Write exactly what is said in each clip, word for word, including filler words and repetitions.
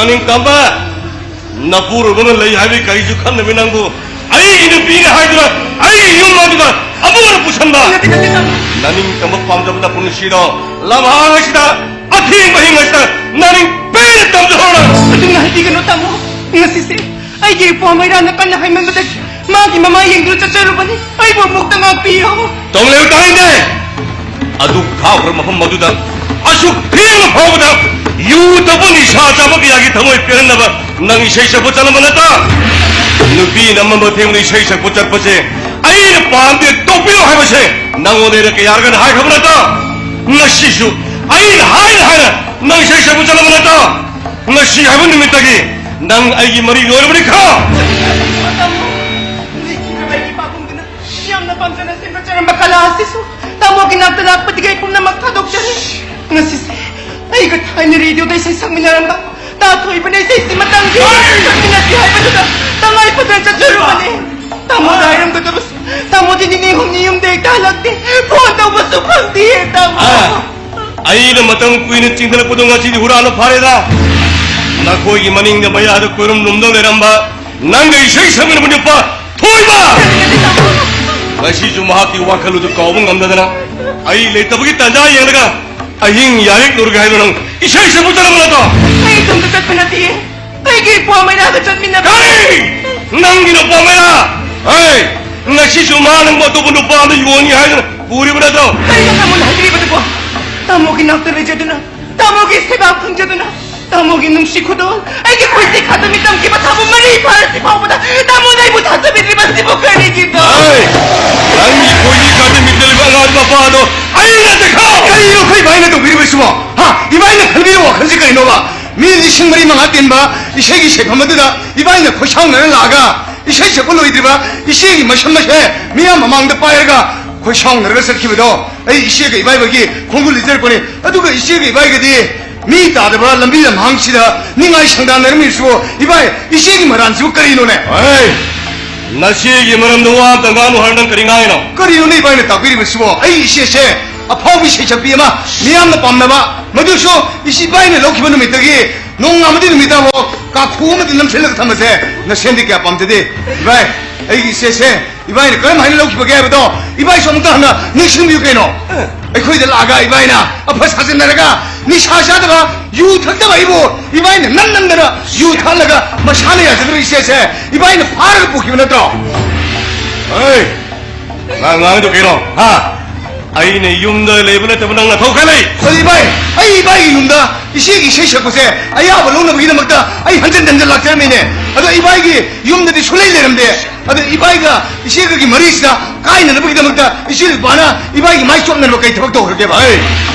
ꯅꯤꯡꯇꯝꯕ, ꯅꯄꯨꯔꯣꯏꯕ ꯑꯃ ꯂꯩ ꯍꯥꯏꯕꯒꯤ ꯀꯔꯤꯁꯨ ꯈꯟꯗꯕꯤ ꯅꯪꯕꯨ ꯑꯩꯒꯤ ꯅꯨꯄꯤꯅꯤ ꯍꯥꯏꯗꯨꯅ ꯑꯩꯒꯤ ꯌꯨꯝ ꯑꯗꯨꯗ ꯑꯃꯨꯛ ꯍꯟꯅ ꯄꯨꯁꯟꯕ꯫ ꯅꯠꯇꯦ, ꯅꯠꯇꯦ, ꯇꯥꯃꯣ꯫ ꯅꯅꯤꯡꯇꯝꯕ ꯄꯥꯝꯖꯕ ꯅꯄꯨꯟꯁꯤꯗꯣ ꯂꯝꯍꯥꯡ ꯑꯁꯤꯗ, ꯑꯊꯦꯡꯕ ꯑꯍꯤꯡ ꯑꯁꯤꯗ ꯅꯅꯤꯡ ꯄꯦꯟꯅ ꯇꯝꯖꯍꯧꯔꯣ꯫ ꯑꯗꯨꯝꯅ ꯍꯥꯏꯕꯤꯒꯅꯨ, ꯇꯥꯃꯣ꯫ ꯉꯁꯤꯁꯦ ꯑꯩꯒꯤ ꯏꯄ꯭ꯋꯥ ꯃꯩꯔꯥꯅ ꯀꯟꯅ ꯍꯥꯏꯃꯟꯕꯗꯒꯤ ꯃꯥꯒꯤ ꯃꯃꯥ ꯌꯦꯡꯗꯨꯅ ꯆꯠꯆꯔꯨꯕꯅꯤ꯫ ꯑꯩꯕꯨ ꯑꯃꯨꯛꯇ ꯉꯥꯛꯄꯤꯌꯨ꯫ ꯇꯧꯂꯦ, ꯇꯥꯅꯤꯡꯗꯦ꯫ ꯑꯗꯨ ꯊꯥꯈ꯭ꯔ ꯃꯐꯝ ꯑꯗꯨꯗ ꯑꯁꯨꯛ ꯊꯦꯡꯅ ꯐꯥꯎꯕꯗ ꯌꯨ ꯊꯛꯄ ꯅꯤꯁꯥ ꯆꯥꯕ ꯀꯌꯥꯒꯤ ꯊꯃꯣꯏ ꯄꯦꯜꯍꯟꯅꯕ ꯅꯪ ꯏꯁꯩ ꯁꯛꯄ ꯆꯠꯂꯝꯕ ꯅꯠꯇ꯭ꯔꯥ? ꯅꯨꯄꯤꯅ ꯑꯃꯝꯕ ꯊꯦꯡꯅ ꯏꯁꯩ ꯁꯛꯄ ꯆꯠꯄꯁꯦ ꯑꯩꯅ ꯄꯥꯝꯗꯦ, ꯇꯣꯛꯄꯤꯌꯨ ꯍꯥꯏꯕꯁꯦ ꯅꯪꯉꯣꯟꯗ ꯑꯩꯅ ꯀꯌꯥꯔꯛ ꯍꯥꯏꯈ꯭ꯔꯕ ꯅꯠꯇ꯭ꯔꯥ? ꯉꯁꯤꯁꯨ ꯑꯩꯅ ꯍꯥꯏꯅ ꯍꯥꯏꯅ ꯅꯪ ꯏꯁꯩ ꯁꯛꯄ ꯆꯠꯂꯝꯕ ꯅꯠꯇ꯭ꯔꯥ? ꯉꯁꯤ ꯍꯥꯏꯕ ꯅꯨꯃꯤꯠꯇꯒꯤ ꯅꯪ ꯑꯩꯒꯤ ꯃꯔꯤ ꯂꯣꯏꯔꯕꯅꯤ ꯈꯪ? ꯂꯩꯈꯤꯗ꯭ꯔꯕ ꯑꯩꯒꯤ ꯏꯄꯥꯕꯨꯡꯗꯨꯅ ꯌꯥꯝꯅ ꯄꯥꯝꯖꯅ ꯁꯦꯝꯒꯠꯆꯔꯝꯕ ꯀꯂꯥ ꯑꯁꯤꯁꯨ ꯇꯥꯃꯣꯒꯤ ꯅꯥꯛꯇ ꯂꯥꯛꯄꯗꯒꯤ ꯑꯩ ꯄꯨꯝꯅꯃꯛ ꯊꯥꯗꯣꯛꯆꯔꯦ꯫ ꯉꯁꯤꯁꯦ ꯑꯩꯒ ꯊꯥꯏꯅ ꯔꯦꯗꯤꯑꯣꯗ ꯏꯁꯩ ꯁꯛꯃꯤꯟꯅꯔꯝꯕ ꯇꯥ ꯊꯣꯏꯕꯅ ꯏꯁꯩꯁꯤ ꯃꯇꯝꯒꯤ ꯁꯛꯃꯤꯟꯅꯁꯤ ꯍꯥꯏꯕꯗꯨꯗ ꯇꯉꯥꯏ ꯐꯗꯅ ꯆꯠꯆꯔꯨꯕꯅꯦ꯫ ꯇꯥꯃꯣꯗ ꯍꯥꯏꯔꯝꯒꯗꯕꯁꯨ ꯇꯥꯃꯣꯗꯤ ꯅꯤꯅꯤ ꯍꯨꯝꯅꯤ ꯌꯨꯝꯗ ꯍꯦꯛꯇ ꯍꯜꯂꯛꯇꯦ꯫ ꯐꯣꯟ ꯇꯧꯕꯁꯨ ꯐꯪꯗꯦ ꯇꯥꯃꯣ꯫ ꯑꯥ, ꯑꯩꯅ ꯃꯇꯝ ꯀꯨꯏꯅ ꯆꯤꯡꯊꯔꯛꯄꯗꯣ ꯉꯁꯤꯗꯤ ꯍꯨꯔꯥꯟꯕ ꯐꯥꯔꯦꯗ꯫ ꯅꯈꯣꯏꯒꯤ ꯃꯅꯤꯡꯗ ꯃꯌꯥꯗ ꯀꯣꯏꯔꯨꯝ ꯂꯨꯝꯗ ꯂꯩꯔꯝꯕ ꯅꯪꯒ ꯏꯁꯩ ꯁꯛꯃꯤꯟꯅꯕ ꯅꯨꯄꯥ ꯊꯣꯏꯕ! ꯉꯁꯤꯁꯨ ꯃꯍꯥꯛꯀꯤ ꯋꯥꯈꯜ ꯑꯗꯨ ꯀꯥꯎꯕ ꯉꯝꯗꯗꯅ ꯑꯩ ꯂꯩꯇꯕꯒꯤ ꯇꯥꯟꯖꯥ ꯌꯦꯡꯂꯒ ꯑꯍꯤꯡ ꯌꯥꯔꯦꯛꯂꯨꯔꯒꯦ ꯍꯥꯏꯗꯨꯅ ꯅꯪ ꯏꯁꯩ ꯁꯛꯄ ꯆꯠꯂꯝꯕ ꯅꯠꯇ꯭ꯔꯣ? ꯑꯩ ꯏꯇꯣꯝꯇ ꯆꯠꯄ ꯅꯠꯇꯤꯌꯦ꯫ ꯑꯩꯒꯤ ꯏꯄ꯭ꯋꯥ ꯃꯩꯔꯥꯒ ꯆꯠꯃꯤꯟꯅꯕ꯫ ꯀꯔꯤ? ꯅꯪꯒꯤ ꯅꯨꯄꯥ ꯃꯩꯔꯥ? ꯍꯩ! ꯉꯁꯤꯁꯨ ꯃꯥ ꯅꯪꯕꯨ ꯑꯇꯣꯞꯄ ꯅꯨꯄꯥ ꯑꯃꯗ ꯌꯣꯟꯅꯤ ꯍꯥꯏꯗꯨꯅ ꯄꯨꯔꯤꯕ ꯅꯠꯇ꯭ꯔꯣ? ꯀꯔꯤꯅꯣ ꯇꯥꯃꯣꯅ ꯍꯥꯏꯕꯤꯔꯤꯕꯗꯨꯕꯣ? ꯇꯥꯃꯣꯒꯤ ꯅꯥꯛꯇ ꯂꯩꯖꯗꯨꯅ, ꯇꯥꯃꯣꯒꯤ ꯁꯦꯕꯥ ꯐꯪꯖꯗꯨꯅ, ꯇꯥꯃꯣꯒꯤ ꯅꯨꯡꯁꯤ ꯈꯨꯗꯣꯜ ꯑꯩꯒꯤ ꯈꯣꯏꯁꯤ ꯈꯥꯗ ꯃꯤꯇꯝꯒꯤ ꯃꯊꯥꯕꯨ ꯃꯔꯤ ꯐꯥꯔꯁꯤ ꯐꯥꯎꯕꯗ ꯇꯥꯃꯣꯅ ꯑꯩꯕꯨ ꯊꯥꯖꯕꯤꯗ꯭ꯔꯤꯕꯁꯤꯕꯨ ꯀꯔꯤꯒꯤꯅꯣ? ꯍꯩ! ꯅꯪꯒꯤ ꯈꯣꯏꯁꯤ ꯈꯥꯗ ꯃꯤꯇꯝꯒꯤ ꯑꯉꯥꯡ ꯃꯄꯥꯗꯣ ꯑꯩꯅ ꯅꯠꯇꯦꯀꯣ! ꯀꯔꯤꯅꯣ ꯑꯩꯈꯣꯏ ꯏꯕꯥꯏꯅ ꯇꯧꯕꯤꯔꯤꯕꯁꯤꯕꯣ? ꯍꯥ? ꯏꯕꯥꯏꯅ ꯈꯟꯕꯤꯔꯤꯕ ꯋꯥꯈꯜꯁꯤ ꯀꯔꯤꯅꯣꯕ? ꯃꯤ ꯂꯤꯁꯤꯡ ꯃꯔꯤ ꯃꯉꯥ ꯇꯤꯟꯕ ꯏꯁꯩꯒꯤ ꯁꯦꯟꯐꯝ ꯑꯗꯨꯗ ꯏꯕꯥꯏꯅ ꯈꯣꯏꯁꯥꯎꯅꯔ ꯂꯥꯛꯑꯒ ꯏꯁꯩ ꯁꯛꯄ ꯂꯣꯏꯗ꯭ꯔꯤꯕ ꯏꯆꯦꯒꯤ ꯃꯁꯝ ꯑꯁꯦ ꯃꯤꯌꯥꯝ ꯃꯃꯥꯡꯗ ꯄꯥꯏꯔꯒ ꯈꯣꯏꯁꯥꯎꯅꯔꯒ ꯆꯠꯈꯤꯕꯗꯣ ꯑꯩ ꯏꯆꯦꯒ ꯏꯕꯥꯏꯕꯒꯤ ꯈꯣꯡꯒꯨꯜ ꯂꯤꯠꯆꯔꯛꯄꯅꯤ꯫ ꯑꯗꯨꯒ ꯏꯆꯦꯒ ꯏꯕꯥꯏꯒꯗꯤ ꯃꯤ ꯇꯥꯗꯕ ꯂꯝꯕꯤ ꯂꯝꯍꯥꯡꯁꯤꯗ ꯅꯤꯡꯉꯥꯏ ꯁꯪꯗꯥꯟꯅꯔꯝꯃꯤꯁꯤꯕꯨ ꯏꯕꯥꯏ, ꯏꯆꯦꯒꯤ ꯃꯔꯥꯟꯁꯤꯕꯨ ꯀꯔꯤꯅꯣꯅꯦ? ꯍꯩ! ꯅꯆꯦꯒꯤ ꯃꯔꯝꯗ ꯋꯥ ꯑꯝꯇ ꯉꯥꯡꯅꯨ ꯍꯥꯏꯔ ꯅꯪ ꯀꯔꯤ ꯉꯥꯡꯉꯤꯅꯣ? ꯀꯔꯤꯅꯣꯅꯦ ꯏꯕꯥꯏꯅ ꯇꯥꯛꯄꯤꯔꯤꯕꯁꯤꯕꯣ? ꯑꯩ ꯏꯆꯦꯁꯦ ꯑꯐꯥꯎꯕꯤ ꯁꯩꯁꯛꯄꯤ ꯑꯃ ꯃꯤꯌꯥꯝꯅ ꯄꯥꯝꯅꯕ, ꯃꯗꯨꯁꯨ ꯏꯆꯦ ꯏꯕꯥꯏꯅ ꯂꯧꯈꯤꯕ ꯅꯨꯃꯤꯠꯇꯒꯤ ꯅꯣꯡ ꯑꯃꯗꯤ ꯅꯨꯃꯤꯗꯥꯡꯐꯥꯎ ꯀꯥꯈꯨ ꯑꯃꯗꯤ ꯅꯝꯁꯤꯜꯂꯒ ꯊꯝꯕꯁꯦ ꯅꯁꯦꯟꯗꯤ ꯀꯌꯥ ꯄꯥꯝꯖꯗꯦ꯫ ꯏꯕꯥꯏ, ꯑꯩꯒꯤ ꯏꯆꯦꯁꯦ ꯏꯕꯥꯏꯅ ꯀꯔꯝ ꯍꯥꯏꯅ ꯂꯧꯈꯤꯕꯒꯦ ꯍꯥꯏꯕꯗꯣ ꯏꯕꯥꯏꯁꯨ ꯑꯃꯨꯛꯇ ꯍꯟꯅ ꯅꯤꯡꯁꯤꯡꯕꯤꯌꯨ ꯀꯩꯅꯣ꯫ ꯑꯩꯈꯣꯏꯗ ꯂꯥꯛꯑꯒ ꯏꯕꯥꯏꯅ ꯑꯐ ꯁꯥꯖꯤꯟꯅꯔꯒ ꯅꯤꯁꯥ ꯆꯥꯗꯕ, ꯌꯨ ꯊꯛꯇꯕ ꯑꯩꯕꯨ ꯏꯕꯥꯏꯅ ꯅꯝ ꯅꯝꯗꯅ ꯌꯨ ꯊꯛꯍꯜꯂꯒ ꯃꯁꯥꯅ ꯌꯥꯖꯗꯕ ꯏꯆꯦꯁꯦ ꯏꯕꯥꯏꯅ ꯐꯥꯔꯒ ꯄꯨꯈꯤꯕ ꯅꯠꯇ꯭ꯔꯣ? ꯑꯩ ꯉꯥꯡ ꯉꯥꯡꯉꯤꯗꯣ ꯀꯩꯅꯣ? ꯍꯥ? ꯑꯩꯅ ꯌꯨꯝꯗ ꯂꯩꯕ ꯅꯠꯇꯕ ꯅꯪ ꯅꯊꯧ ꯈꯔ ꯂꯩ꯫ ꯑꯗꯨ ꯏꯕꯥꯏ, ꯑꯩ ꯏꯕꯥꯏꯒꯤ ꯌꯨꯝꯗ ꯏꯆꯦꯒꯤ ꯏꯁꯩ ꯁꯛꯄꯁꯦ ꯑꯌꯥꯕ ꯂꯧꯅꯕꯒꯤꯗꯃꯛꯇ ꯑꯩ ꯍꯟꯖꯟ ꯍꯟꯖꯟ ꯂꯥꯛꯆꯔꯝꯃꯤꯅꯦ꯫ ꯑꯗꯣ ꯏꯕꯥꯏꯒꯤ ꯌꯨꯝꯗꯗꯤ ꯁꯨꯡꯂꯩ ꯂꯩꯔꯝꯗꯦ꯫ ꯑꯗꯣ ꯏꯕꯥꯏꯒ ꯏꯆꯦꯒꯒꯤ ꯃꯔꯤꯁꯤꯗ ꯀꯥꯏꯅꯅꯕꯒꯤꯗꯃꯛꯇ ꯏꯆꯦ ꯅꯨꯄꯥꯅ ꯏꯕꯥꯏꯒꯤ ꯃꯥꯏ ꯆꯣꯞꯅꯅꯕ ꯀꯩ ꯊꯕꯛ ꯇꯧꯈ꯭ꯔꯒꯦꯕ? ꯑꯩ,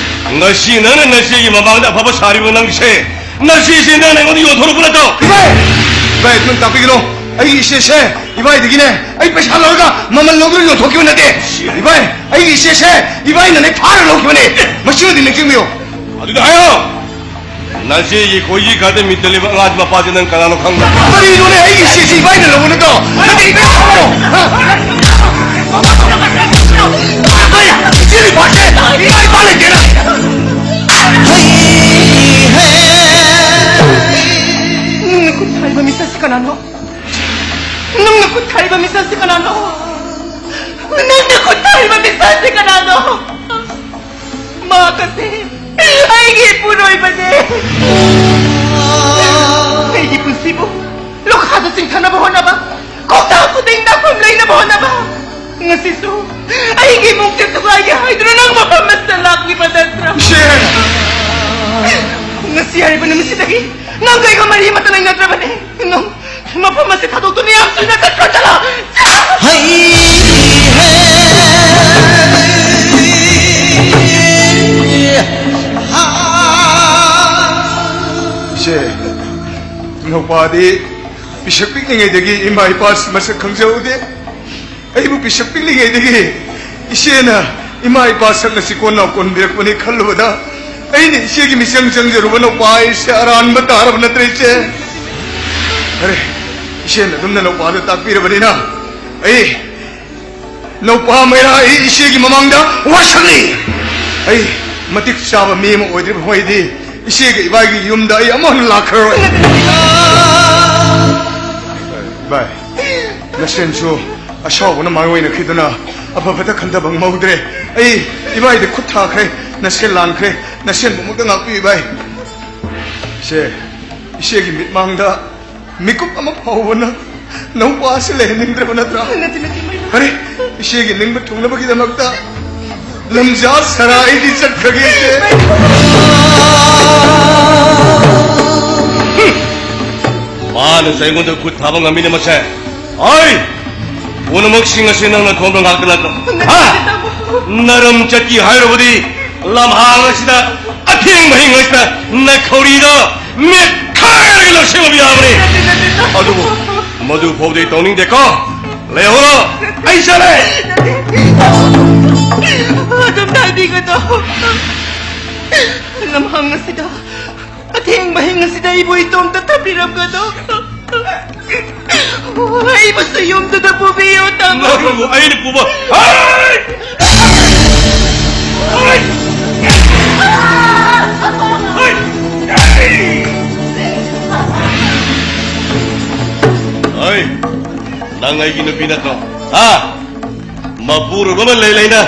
ꯉꯁꯤ ꯅꯪꯅ ꯅꯆꯦꯒꯤ ꯃꯃꯥꯡꯗ ꯑꯐꯕ ꯁꯥꯔꯤꯕ ꯅꯪꯁꯦ, ꯅꯆꯦꯁꯦ ꯅꯪꯅ ꯑꯩꯉꯣꯟꯗ ꯌꯣꯟꯊꯣꯔꯛꯄ ꯅꯠꯇ꯭ꯔꯣ? ꯏꯕꯥꯏ! ꯏꯕꯥꯏ, ꯑꯗꯨꯃꯥꯏꯅ ꯇꯥꯛꯄꯤꯒꯅꯨ꯫ ꯑꯩꯒꯤ ꯏꯆꯦꯁꯦ ꯏꯕꯥꯏꯗꯒꯤꯅꯦ ꯑꯩ ꯄꯩꯁꯥ ꯂꯧꯔꯒ ꯃꯃꯜ ꯂꯧꯗꯨꯅ ꯌꯣꯟꯊꯣꯛꯈꯤꯕ ꯅꯠꯇꯦ꯫ ꯏꯕꯥꯏ, ꯑꯩꯒꯤ ꯏꯆꯦꯁꯦ ꯏꯕꯥꯏꯅꯅꯦ ꯐꯥꯔ ꯂꯧꯈꯤꯕꯅꯦ꯫ ꯃꯁꯤꯃꯗꯤ ꯅꯤꯡꯁꯤꯡꯕꯤꯌꯨ꯫ ꯑꯗꯨꯗ ꯍꯥꯏꯌꯣ, ꯅꯆꯦꯒꯤ ꯈꯣꯏꯒꯤ ꯈꯥꯗ ꯃꯤꯠꯇ ꯂꯩꯕ ꯑꯉꯥꯡ ꯃꯄꯥꯁꯦ ꯅꯪ ꯀꯅꯥꯅꯣ ꯈꯪꯕ꯭ꯔꯥ? ꯀꯔꯤꯅꯣꯅꯦ, ꯑꯩꯒꯤ ꯏꯆꯦꯁꯤ ꯏꯕꯥꯏꯅ ꯂꯧꯕ ꯅꯠꯇ꯭ꯔꯣ? ꯅꯠꯇꯦ, ꯏꯕꯥꯏ ꯂꯧꯕꯅꯣ꯫ ꯍꯥ? ꯏꯕꯥꯏ, ꯏꯆꯦꯒꯤ ꯄꯥꯔꯁꯦ ꯏꯃꯥ ꯏꯄꯥ ꯂꯩꯇꯦꯅ꯫ ꯅꯪꯅ ꯈꯨꯠ ꯊꯥꯔꯤꯕ ꯃꯤꯁꯛꯁꯤ ꯀꯅꯥꯅꯣ? ꯅꯪꯅ ꯈꯨꯠ ꯊꯥꯔꯤꯕ ꯃꯤꯁꯛꯁꯤ ꯀꯅꯥꯅꯣ? ꯅꯪꯅ ꯈꯨꯠ ꯊꯥꯔꯤꯕ ꯃꯤꯁꯛꯁꯤ ꯀꯅꯥꯅꯣ? ꯃꯍꯥꯛ ꯑꯁꯤ ꯑꯩꯒꯤ ꯏꯄꯨꯔꯣꯏꯕꯅꯦ꯫ ꯑꯩꯒꯤ ꯄꯨꯟꯁꯤꯕꯨ ꯂꯣꯈꯥꯗ ꯆꯤꯡꯊꯅꯕ ꯍꯣꯠꯅꯕ, ꯈꯣꯡꯊꯥꯡ ꯈꯨꯗꯤꯡꯗ ꯐꯝ ꯂꯩꯅꯕ ꯍꯣꯠꯅꯕ, ꯉꯁꯤꯁꯨ ꯑꯩꯒꯤ ꯏꯃꯨꯡꯁꯦ ꯊꯨꯒꯥꯏꯒꯦ ꯍꯥꯏꯗꯨꯅ ꯅꯪ ꯃꯐꯝ ꯑꯁꯤꯗ ꯂꯥꯛꯂꯤꯕ ꯅꯠꯇ꯭ꯔꯥ? ꯏꯆꯦ! ꯉꯁꯤ ꯍꯥꯏꯔꯤꯕ ꯅꯨꯃꯤꯠꯁꯤꯗꯒꯤ ꯅꯪꯒ ꯑꯩꯒ ꯃꯔꯤ ꯑꯃꯠꯇ ꯂꯩꯅꯗ꯭ꯔꯕꯅꯦ꯫ ꯅꯪ ꯃꯐꯝ ꯑꯁꯤ ꯊꯥꯗꯣꯛꯇꯨꯅ ꯌꯥꯝ ꯊꯨꯅ ꯆꯠꯈ꯭ꯔꯣ, ꯆꯠꯂꯣ! ꯍꯩ ꯍꯦ! ꯏꯆꯦ, ꯅꯧꯄꯥꯗꯤ ꯄꯤꯁꯛ ꯄꯤꯛꯂꯤꯉꯩꯗꯒꯤ ꯏꯃꯥ ꯏꯄꯥ ꯃꯁꯛ ꯈꯪꯖꯍꯧꯗꯦ꯫ ꯑꯩꯕꯨ ꯄꯤꯁꯛ ꯄꯤꯛꯂꯤꯉꯩꯗꯒꯤ ꯏꯆꯦꯅ ꯏꯃꯥ ꯏꯄꯥ ꯁꯛꯅ ꯆꯤꯀꯣꯟ ꯅꯥꯎꯀꯣꯟꯕꯤꯔꯛꯄꯅꯤ ꯈꯜꯂꯨꯕꯗ ꯑꯩꯅ ꯏꯆꯦꯒꯤ ꯃꯤꯆꯪ ꯆꯪꯖꯔꯨꯕ ꯅꯧꯄꯥ ꯍꯥꯏꯁꯦ ꯑꯔꯥꯟꯕ ꯇꯥꯔꯕ ꯅꯠꯇ꯭ꯔꯦ ꯏꯆꯦ? ꯐꯔꯦ, ꯏꯆꯦꯅ ꯑꯗꯨꯝꯅ ꯅꯧꯄꯥꯗꯨ ꯇꯥꯛꯄꯤꯔꯕꯅꯤꯅ ꯑꯩ ꯅꯧꯄꯥ ꯃꯩꯔꯥ ꯑꯩ ꯏꯆꯦꯒꯤ ꯃꯃꯥꯡꯗ ꯋꯥꯁꯛꯂꯤ꯫ ꯑꯩ ꯃꯇꯤꯛ ꯆꯥꯕ ꯃꯤ ꯑꯃ ꯑꯣꯏꯗ꯭ꯔꯤꯕ ꯐꯥꯎꯗꯤ ꯏꯆꯦꯒ ꯏꯕꯥꯏꯒꯤ ꯌꯨꯝꯗ ꯑꯩ ꯑꯃꯨꯛ ꯍꯟꯅ ꯂꯥꯛꯈ꯭ꯔꯔꯣꯏ꯫ ꯏꯕꯥꯏ, ꯅꯁꯦꯟꯁꯨ ꯑꯁꯥꯎꯕꯅ ꯃꯥꯏ ꯑꯣꯏꯅꯈꯤꯗꯨꯅ ꯑꯐꯕꯇ ꯈꯟꯊꯕ ꯉꯝꯍꯧꯗ꯭ꯔꯦ꯫ ꯑꯩ ꯏꯕꯥꯏꯗ ꯈꯨꯠ ꯊꯥꯈ꯭ꯔꯦ, ꯅꯁꯦꯟ ꯂꯥꯟꯈ꯭ꯔꯦ, ꯅꯁꯦꯟꯕꯨ ꯑꯃꯨꯛꯇ ꯉꯥꯛꯄꯤꯌꯨ ꯏꯕꯥꯏ꯫ ꯏꯆꯦ, ꯏꯆꯦꯒꯤ ꯃꯤꯠꯃꯥꯡꯗ ꯃꯤꯀꯨꯞ ꯑꯃ ꯐꯥꯎꯕꯅ ꯅꯧꯄꯥꯁꯤ ꯂꯩꯍꯟꯅꯤꯡꯗ꯭ꯔꯕ ꯅꯠꯇ꯭ꯔꯥ? ꯅꯠꯇꯦ, ꯅꯠꯇꯦ, ꯏꯃꯥ꯫ ꯑꯔꯦ, ꯏꯆꯦꯒꯤ ꯅꯤꯡꯕ ꯊꯨꯡꯅꯕꯒꯤꯗꯃꯛꯇ ꯂꯝꯖꯥ ꯁꯔꯥ ꯑꯩꯗꯤ ꯆꯠꯈ꯭ꯔꯒꯦ, ꯏꯆꯦ꯫ ꯃꯥꯅꯁꯨ ꯑꯩꯉꯣꯟꯗ ꯈꯨꯠ ꯊꯥꯕ ꯉꯝꯃꯤꯅꯦ ꯃꯁꯦ꯫ ꯑꯩ ꯄꯨꯝꯅꯃꯛꯁꯤꯡ ꯑꯁꯤ ꯅꯪꯅ ꯊꯣꯡꯕ ꯉꯥꯛꯇ ꯅꯠꯇ꯭ꯔꯣ? ꯍꯥ? ꯅꯔꯝ ꯆꯠꯀꯤ ꯍꯥꯏꯔꯨꯕꯗꯤ ꯂꯝꯍꯥꯡ ꯑꯁꯤꯗ ꯑꯊꯦꯡꯕ ꯍꯤꯡ ꯑꯁꯤꯗ ꯅꯈꯧꯔꯤꯗ ꯃꯦꯠꯈꯥꯏꯔꯒ ꯂꯧꯁꯤꯟꯕ ꯌꯥꯕꯅꯤ꯫ ꯑꯗꯨꯕꯨ ꯃꯗꯨ ꯐꯥꯎꯗꯤ ꯇꯧꯅꯤꯡꯗꯦꯀꯣ꯫ ꯂꯩꯍꯧꯔꯣ, ꯑꯩ ꯆꯠꯂꯦ꯫ ꯑꯗꯨꯝ ꯇꯥꯏꯕꯤꯒꯅꯣ꯫ ꯂꯝꯍꯥꯡ ꯑꯁꯤꯗ ꯑꯊꯦꯡꯕ ꯍꯤꯡ ꯑꯁꯤꯗ ꯑꯩꯕꯨ ꯏꯇꯣꯝꯇ ꯊꯝꯕꯤꯔꯝꯒꯅꯣ꯫ ꯑꯩꯕꯨꯁꯨ ꯌꯨꯝꯗꯨꯗ ꯄꯨꯕꯤꯌꯨ, ꯇꯥꯃꯣ꯫ ꯅꯪꯕꯨ ꯑꯩꯅ ꯄꯨꯕ? ꯍꯩ! ꯍꯩ! ꯍꯩ! ꯍꯩ! ꯅꯪ ꯑꯩꯒꯤ ꯅꯨꯄꯤ ꯅꯠꯇ꯭ꯔꯣ? ꯍꯥ? ꯃꯄꯨꯔꯣꯏꯕ ꯑꯃ ꯂꯩ ꯂꯩꯅ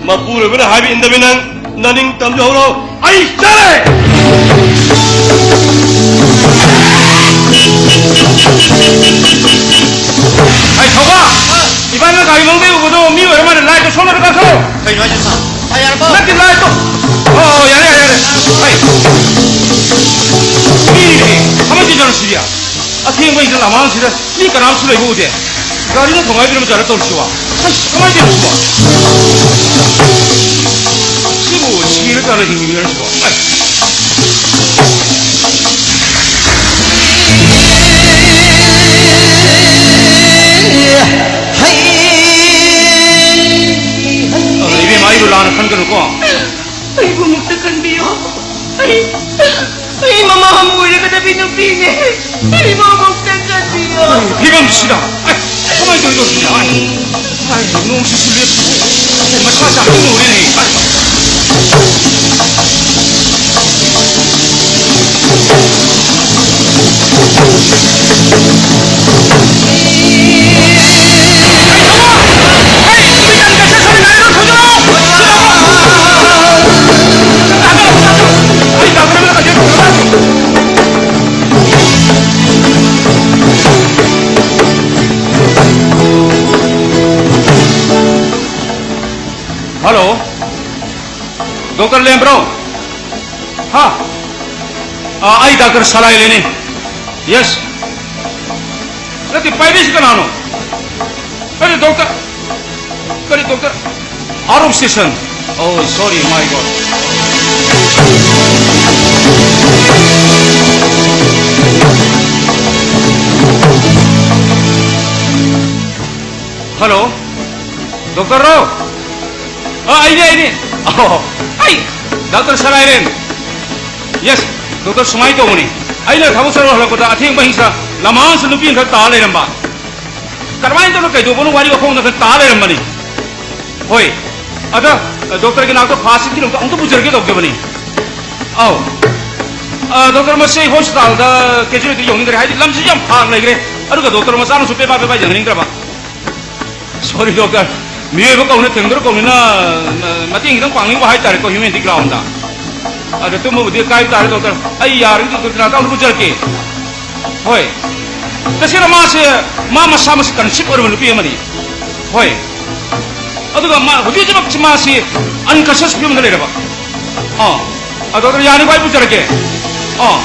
ꯃꯄꯨꯔꯣꯏꯕꯅ ꯍꯥꯏꯕ ꯏꯟꯗꯕꯤ ꯅꯪ ꯅꯅꯤꯡ ꯇꯝꯖꯍꯧꯔꯣ꯫ ꯑꯩ ꯆꯠꯂꯦ꯫ ꯑꯩ ꯊꯧꯕ, ꯏꯕꯥꯅꯤꯅ ꯒꯥꯔꯤ ꯃꯅꯨꯡꯗ ꯎꯕꯗꯣ ꯃꯤ ꯑꯣꯏꯔ ꯃꯥꯜꯂꯦ꯫ ꯂꯥꯏꯠꯇꯣ ꯁꯣꯝꯗ ꯈꯔ ꯀꯥꯈꯠꯂꯣ꯫ ꯀꯩꯅꯣ ꯍꯥꯏꯁꯦ, ꯁꯥꯔ? ꯑꯩ ꯌꯥꯔꯕꯣ? ꯅꯠꯇꯦ, ꯂꯥꯏꯠꯇꯣ꯫ ꯑꯣ, ꯌꯥꯔꯦ, ꯌꯥꯔꯦ, ꯌꯥꯔꯦ꯫ ꯑꯩ ꯃꯤꯅꯦ, ꯀꯃꯥꯏꯅ ꯇꯧꯔꯤꯅꯣ ꯁꯤꯗꯤ? ꯑꯊꯦꯡꯕ ꯍꯤꯡꯗ ꯂꯝꯍꯥꯡꯁꯤꯗ ꯃꯤ ꯀꯅꯥꯝꯁꯨ ꯂꯩꯕ ꯎꯗꯦ꯫ ꯒꯥꯔꯤꯅ ꯊꯣꯡꯒꯥꯏꯕꯤꯔꯝꯖꯥꯠꯂ ꯇꯧꯔꯤꯁꯤꯕꯣ? ꯑꯁ, ꯀꯃꯥꯏꯅ ꯇꯧꯔꯤꯅꯣ ꯁꯤꯕꯣ? ꯁꯤꯕꯨ ꯁꯤꯔꯖꯥꯠꯂ ꯍꯤꯡꯉꯤꯔ ꯁꯤꯕꯣ? ꯑꯁ꯫ ꯑ, ꯏꯕꯦꯝꯃ, ꯑꯩꯕꯨ ꯂꯥꯟꯅ ꯈꯟꯒꯅꯨꯀꯣ꯫ ꯑꯩꯕꯨ ꯑꯃꯨꯛꯇ ꯈꯟꯕꯤꯌꯨ꯫ ꯑꯩ, ꯑꯩ ꯃꯃꯥ ꯑꯃ ꯑꯣꯏꯔꯒꯗꯕꯤ ꯅꯨꯄꯤꯅꯦ꯫ ꯑꯩꯕꯨ ꯑꯃꯨꯛꯇ ꯈꯟꯕꯤꯌꯨ꯫ ꯐꯤꯕꯝꯁꯤꯗ, ꯑꯩ, ꯀꯃꯥꯏꯅ ꯇꯧꯔꯤꯅꯣ ꯁꯤꯗ? ꯑꯩ, ꯑꯩ, ꯅꯣꯡꯁꯤꯁꯨ ꯂꯦꯞꯇ꯭ꯔꯦ꯫ ꯑꯩ, ꯃꯊꯥ ꯁꯥꯕꯅ ꯂꯣꯏꯔꯦꯅꯦ꯫ ꯑꯩ꯫ ꯍꯜꯂꯣ, ꯗꯣꯛꯇꯔ ꯂꯦꯝꯕ꯭ꯔꯣ? ꯍꯥ? ꯑꯥ, ꯑꯩ ꯗꯥꯛꯇꯔ ꯁꯂꯥꯏ ꯂꯩꯅꯤ꯫ ꯌꯦꯁ꯫ ꯅꯠꯇꯦ, ꯄꯥꯏꯔꯤꯁꯤ ꯀꯅꯥꯅꯣ? ꯀꯔꯤ ꯗꯣꯛꯇꯔ? ꯀꯔꯤ doctor? Out of station. Oh, sorry, my God. Hello, ꯗꯣꯛꯇꯔꯔꯣ? ꯑ, ꯑꯩꯅꯦ, ꯑꯩꯅꯦ꯫ ꯑꯣ, ꯑꯩ ꯗꯥꯛꯇꯔ ꯁꯂꯥꯏꯔꯦꯟ꯫ ꯌꯦꯁ, ꯗꯣꯛꯇꯔ, ꯁꯨꯃꯥꯏꯅ ꯇꯧꯕꯅꯤ, ꯑꯩꯅ ꯊꯕꯛ ꯆꯠꯂꯨ ꯍꯜꯂꯛꯄꯗ ꯑꯊꯦꯡꯕ ꯑꯍꯤꯡꯁꯤꯗ ꯂꯝꯍꯥꯡꯁꯤꯗ ꯅꯨꯄꯤ ꯑꯃꯈꯛ ꯇꯥ ꯂꯩꯔꯝꯕ꯫ ꯀꯔꯝꯍꯥꯏꯅ ꯇꯧꯅ ꯀꯩꯗꯧꯕꯅꯣ ꯋꯥꯔꯤ ꯋꯥꯈꯣꯡꯗ ꯈꯛ ꯇꯥ ꯂꯩꯔꯝꯕꯅꯤ꯫ ꯍꯣꯏ, ꯑꯗ ꯗꯣꯛꯇꯔꯒꯤ ꯅꯥꯛꯇ ꯐꯥꯁ ꯑꯦꯗꯀꯤ ꯑꯝꯇ ꯄꯨꯖꯔꯛꯀꯦ ꯇꯧꯖꯕꯅꯤ꯫ ꯑꯧ꯫ ꯑ, ꯗꯣꯛꯇꯔ, ꯃꯁꯤ ꯑꯩ ꯍꯣꯁꯄꯤꯇꯥꯜꯗ ꯀꯦꯖꯨꯋꯦꯜꯇꯤ ꯌꯧꯅꯤꯡꯗ꯭ꯔꯦ, ꯍꯥꯏꯗꯤ ꯂꯝꯁꯤ ꯌꯥꯝ ꯐꯥꯛ ꯂꯩꯈ꯭ꯔꯦ꯫ ꯑꯗꯨꯒ ꯗꯣꯛꯇꯔ ꯃꯆꯥꯅꯁꯨ ꯄꯦꯕꯥ ꯄꯦꯕꯥ ꯌꯦꯡꯍꯟꯅꯤꯡꯗ꯭ꯔꯕ꯫ ꯁꯣꯔꯤ ꯗꯣꯛꯇꯔ, ꯃꯤꯑꯣꯏꯕ ꯀꯧꯅ ꯊꯦꯡꯅꯔ ꯀꯧꯅꯤꯅ, ꯑ, ꯃꯇꯦꯡ ꯈꯤꯇꯪ ꯄꯥꯡꯅꯤꯡꯕ ꯍꯥꯏꯇꯥꯔꯦꯀꯣ, ꯍ꯭ꯌꯨꯃꯦꯟ ꯒ꯭ꯔꯥꯎꯟꯗ꯫ ꯑꯗ ꯇꯨꯝꯕꯕꯨꯗꯤ ꯀꯥꯏꯕ ꯇꯥꯔꯦ ꯗꯣꯛꯇꯔ, ꯑꯩ ꯌꯥꯔꯒꯗꯤ ꯗꯣꯛꯇꯔ ꯅꯥꯛꯇ ꯑꯃꯨꯛ ꯄꯨꯖꯔꯛꯀꯦ꯫ ꯍꯣꯏ꯫ ꯇꯁꯦꯡꯅ ꯃꯥꯁꯦ, ꯃꯥ ꯃꯁꯥꯃꯛꯁꯦ ꯀꯟꯁꯤꯞ ꯑꯣꯏꯔꯕ ꯅꯨꯄꯤ ꯑꯃꯅꯤ꯫ ꯍꯣꯏ꯫ ꯑꯗꯨꯒ ꯃꯥ ꯍꯧꯖꯤꯛ ꯍꯧꯖꯤꯛꯃꯛꯁꯤ ꯃꯥꯁꯤ ꯑꯟꯀꯟꯁꯤꯌꯁ ꯐꯤꯕꯝꯗ ꯂꯩꯔꯕ꯫ ꯑꯥ꯫ ꯑꯗꯣ ꯗꯣꯛꯇꯔ ꯌꯥꯅꯤꯀꯣ, ꯑꯩ ꯄꯨꯖꯔꯛꯀꯦ꯫ ꯑꯥ꯫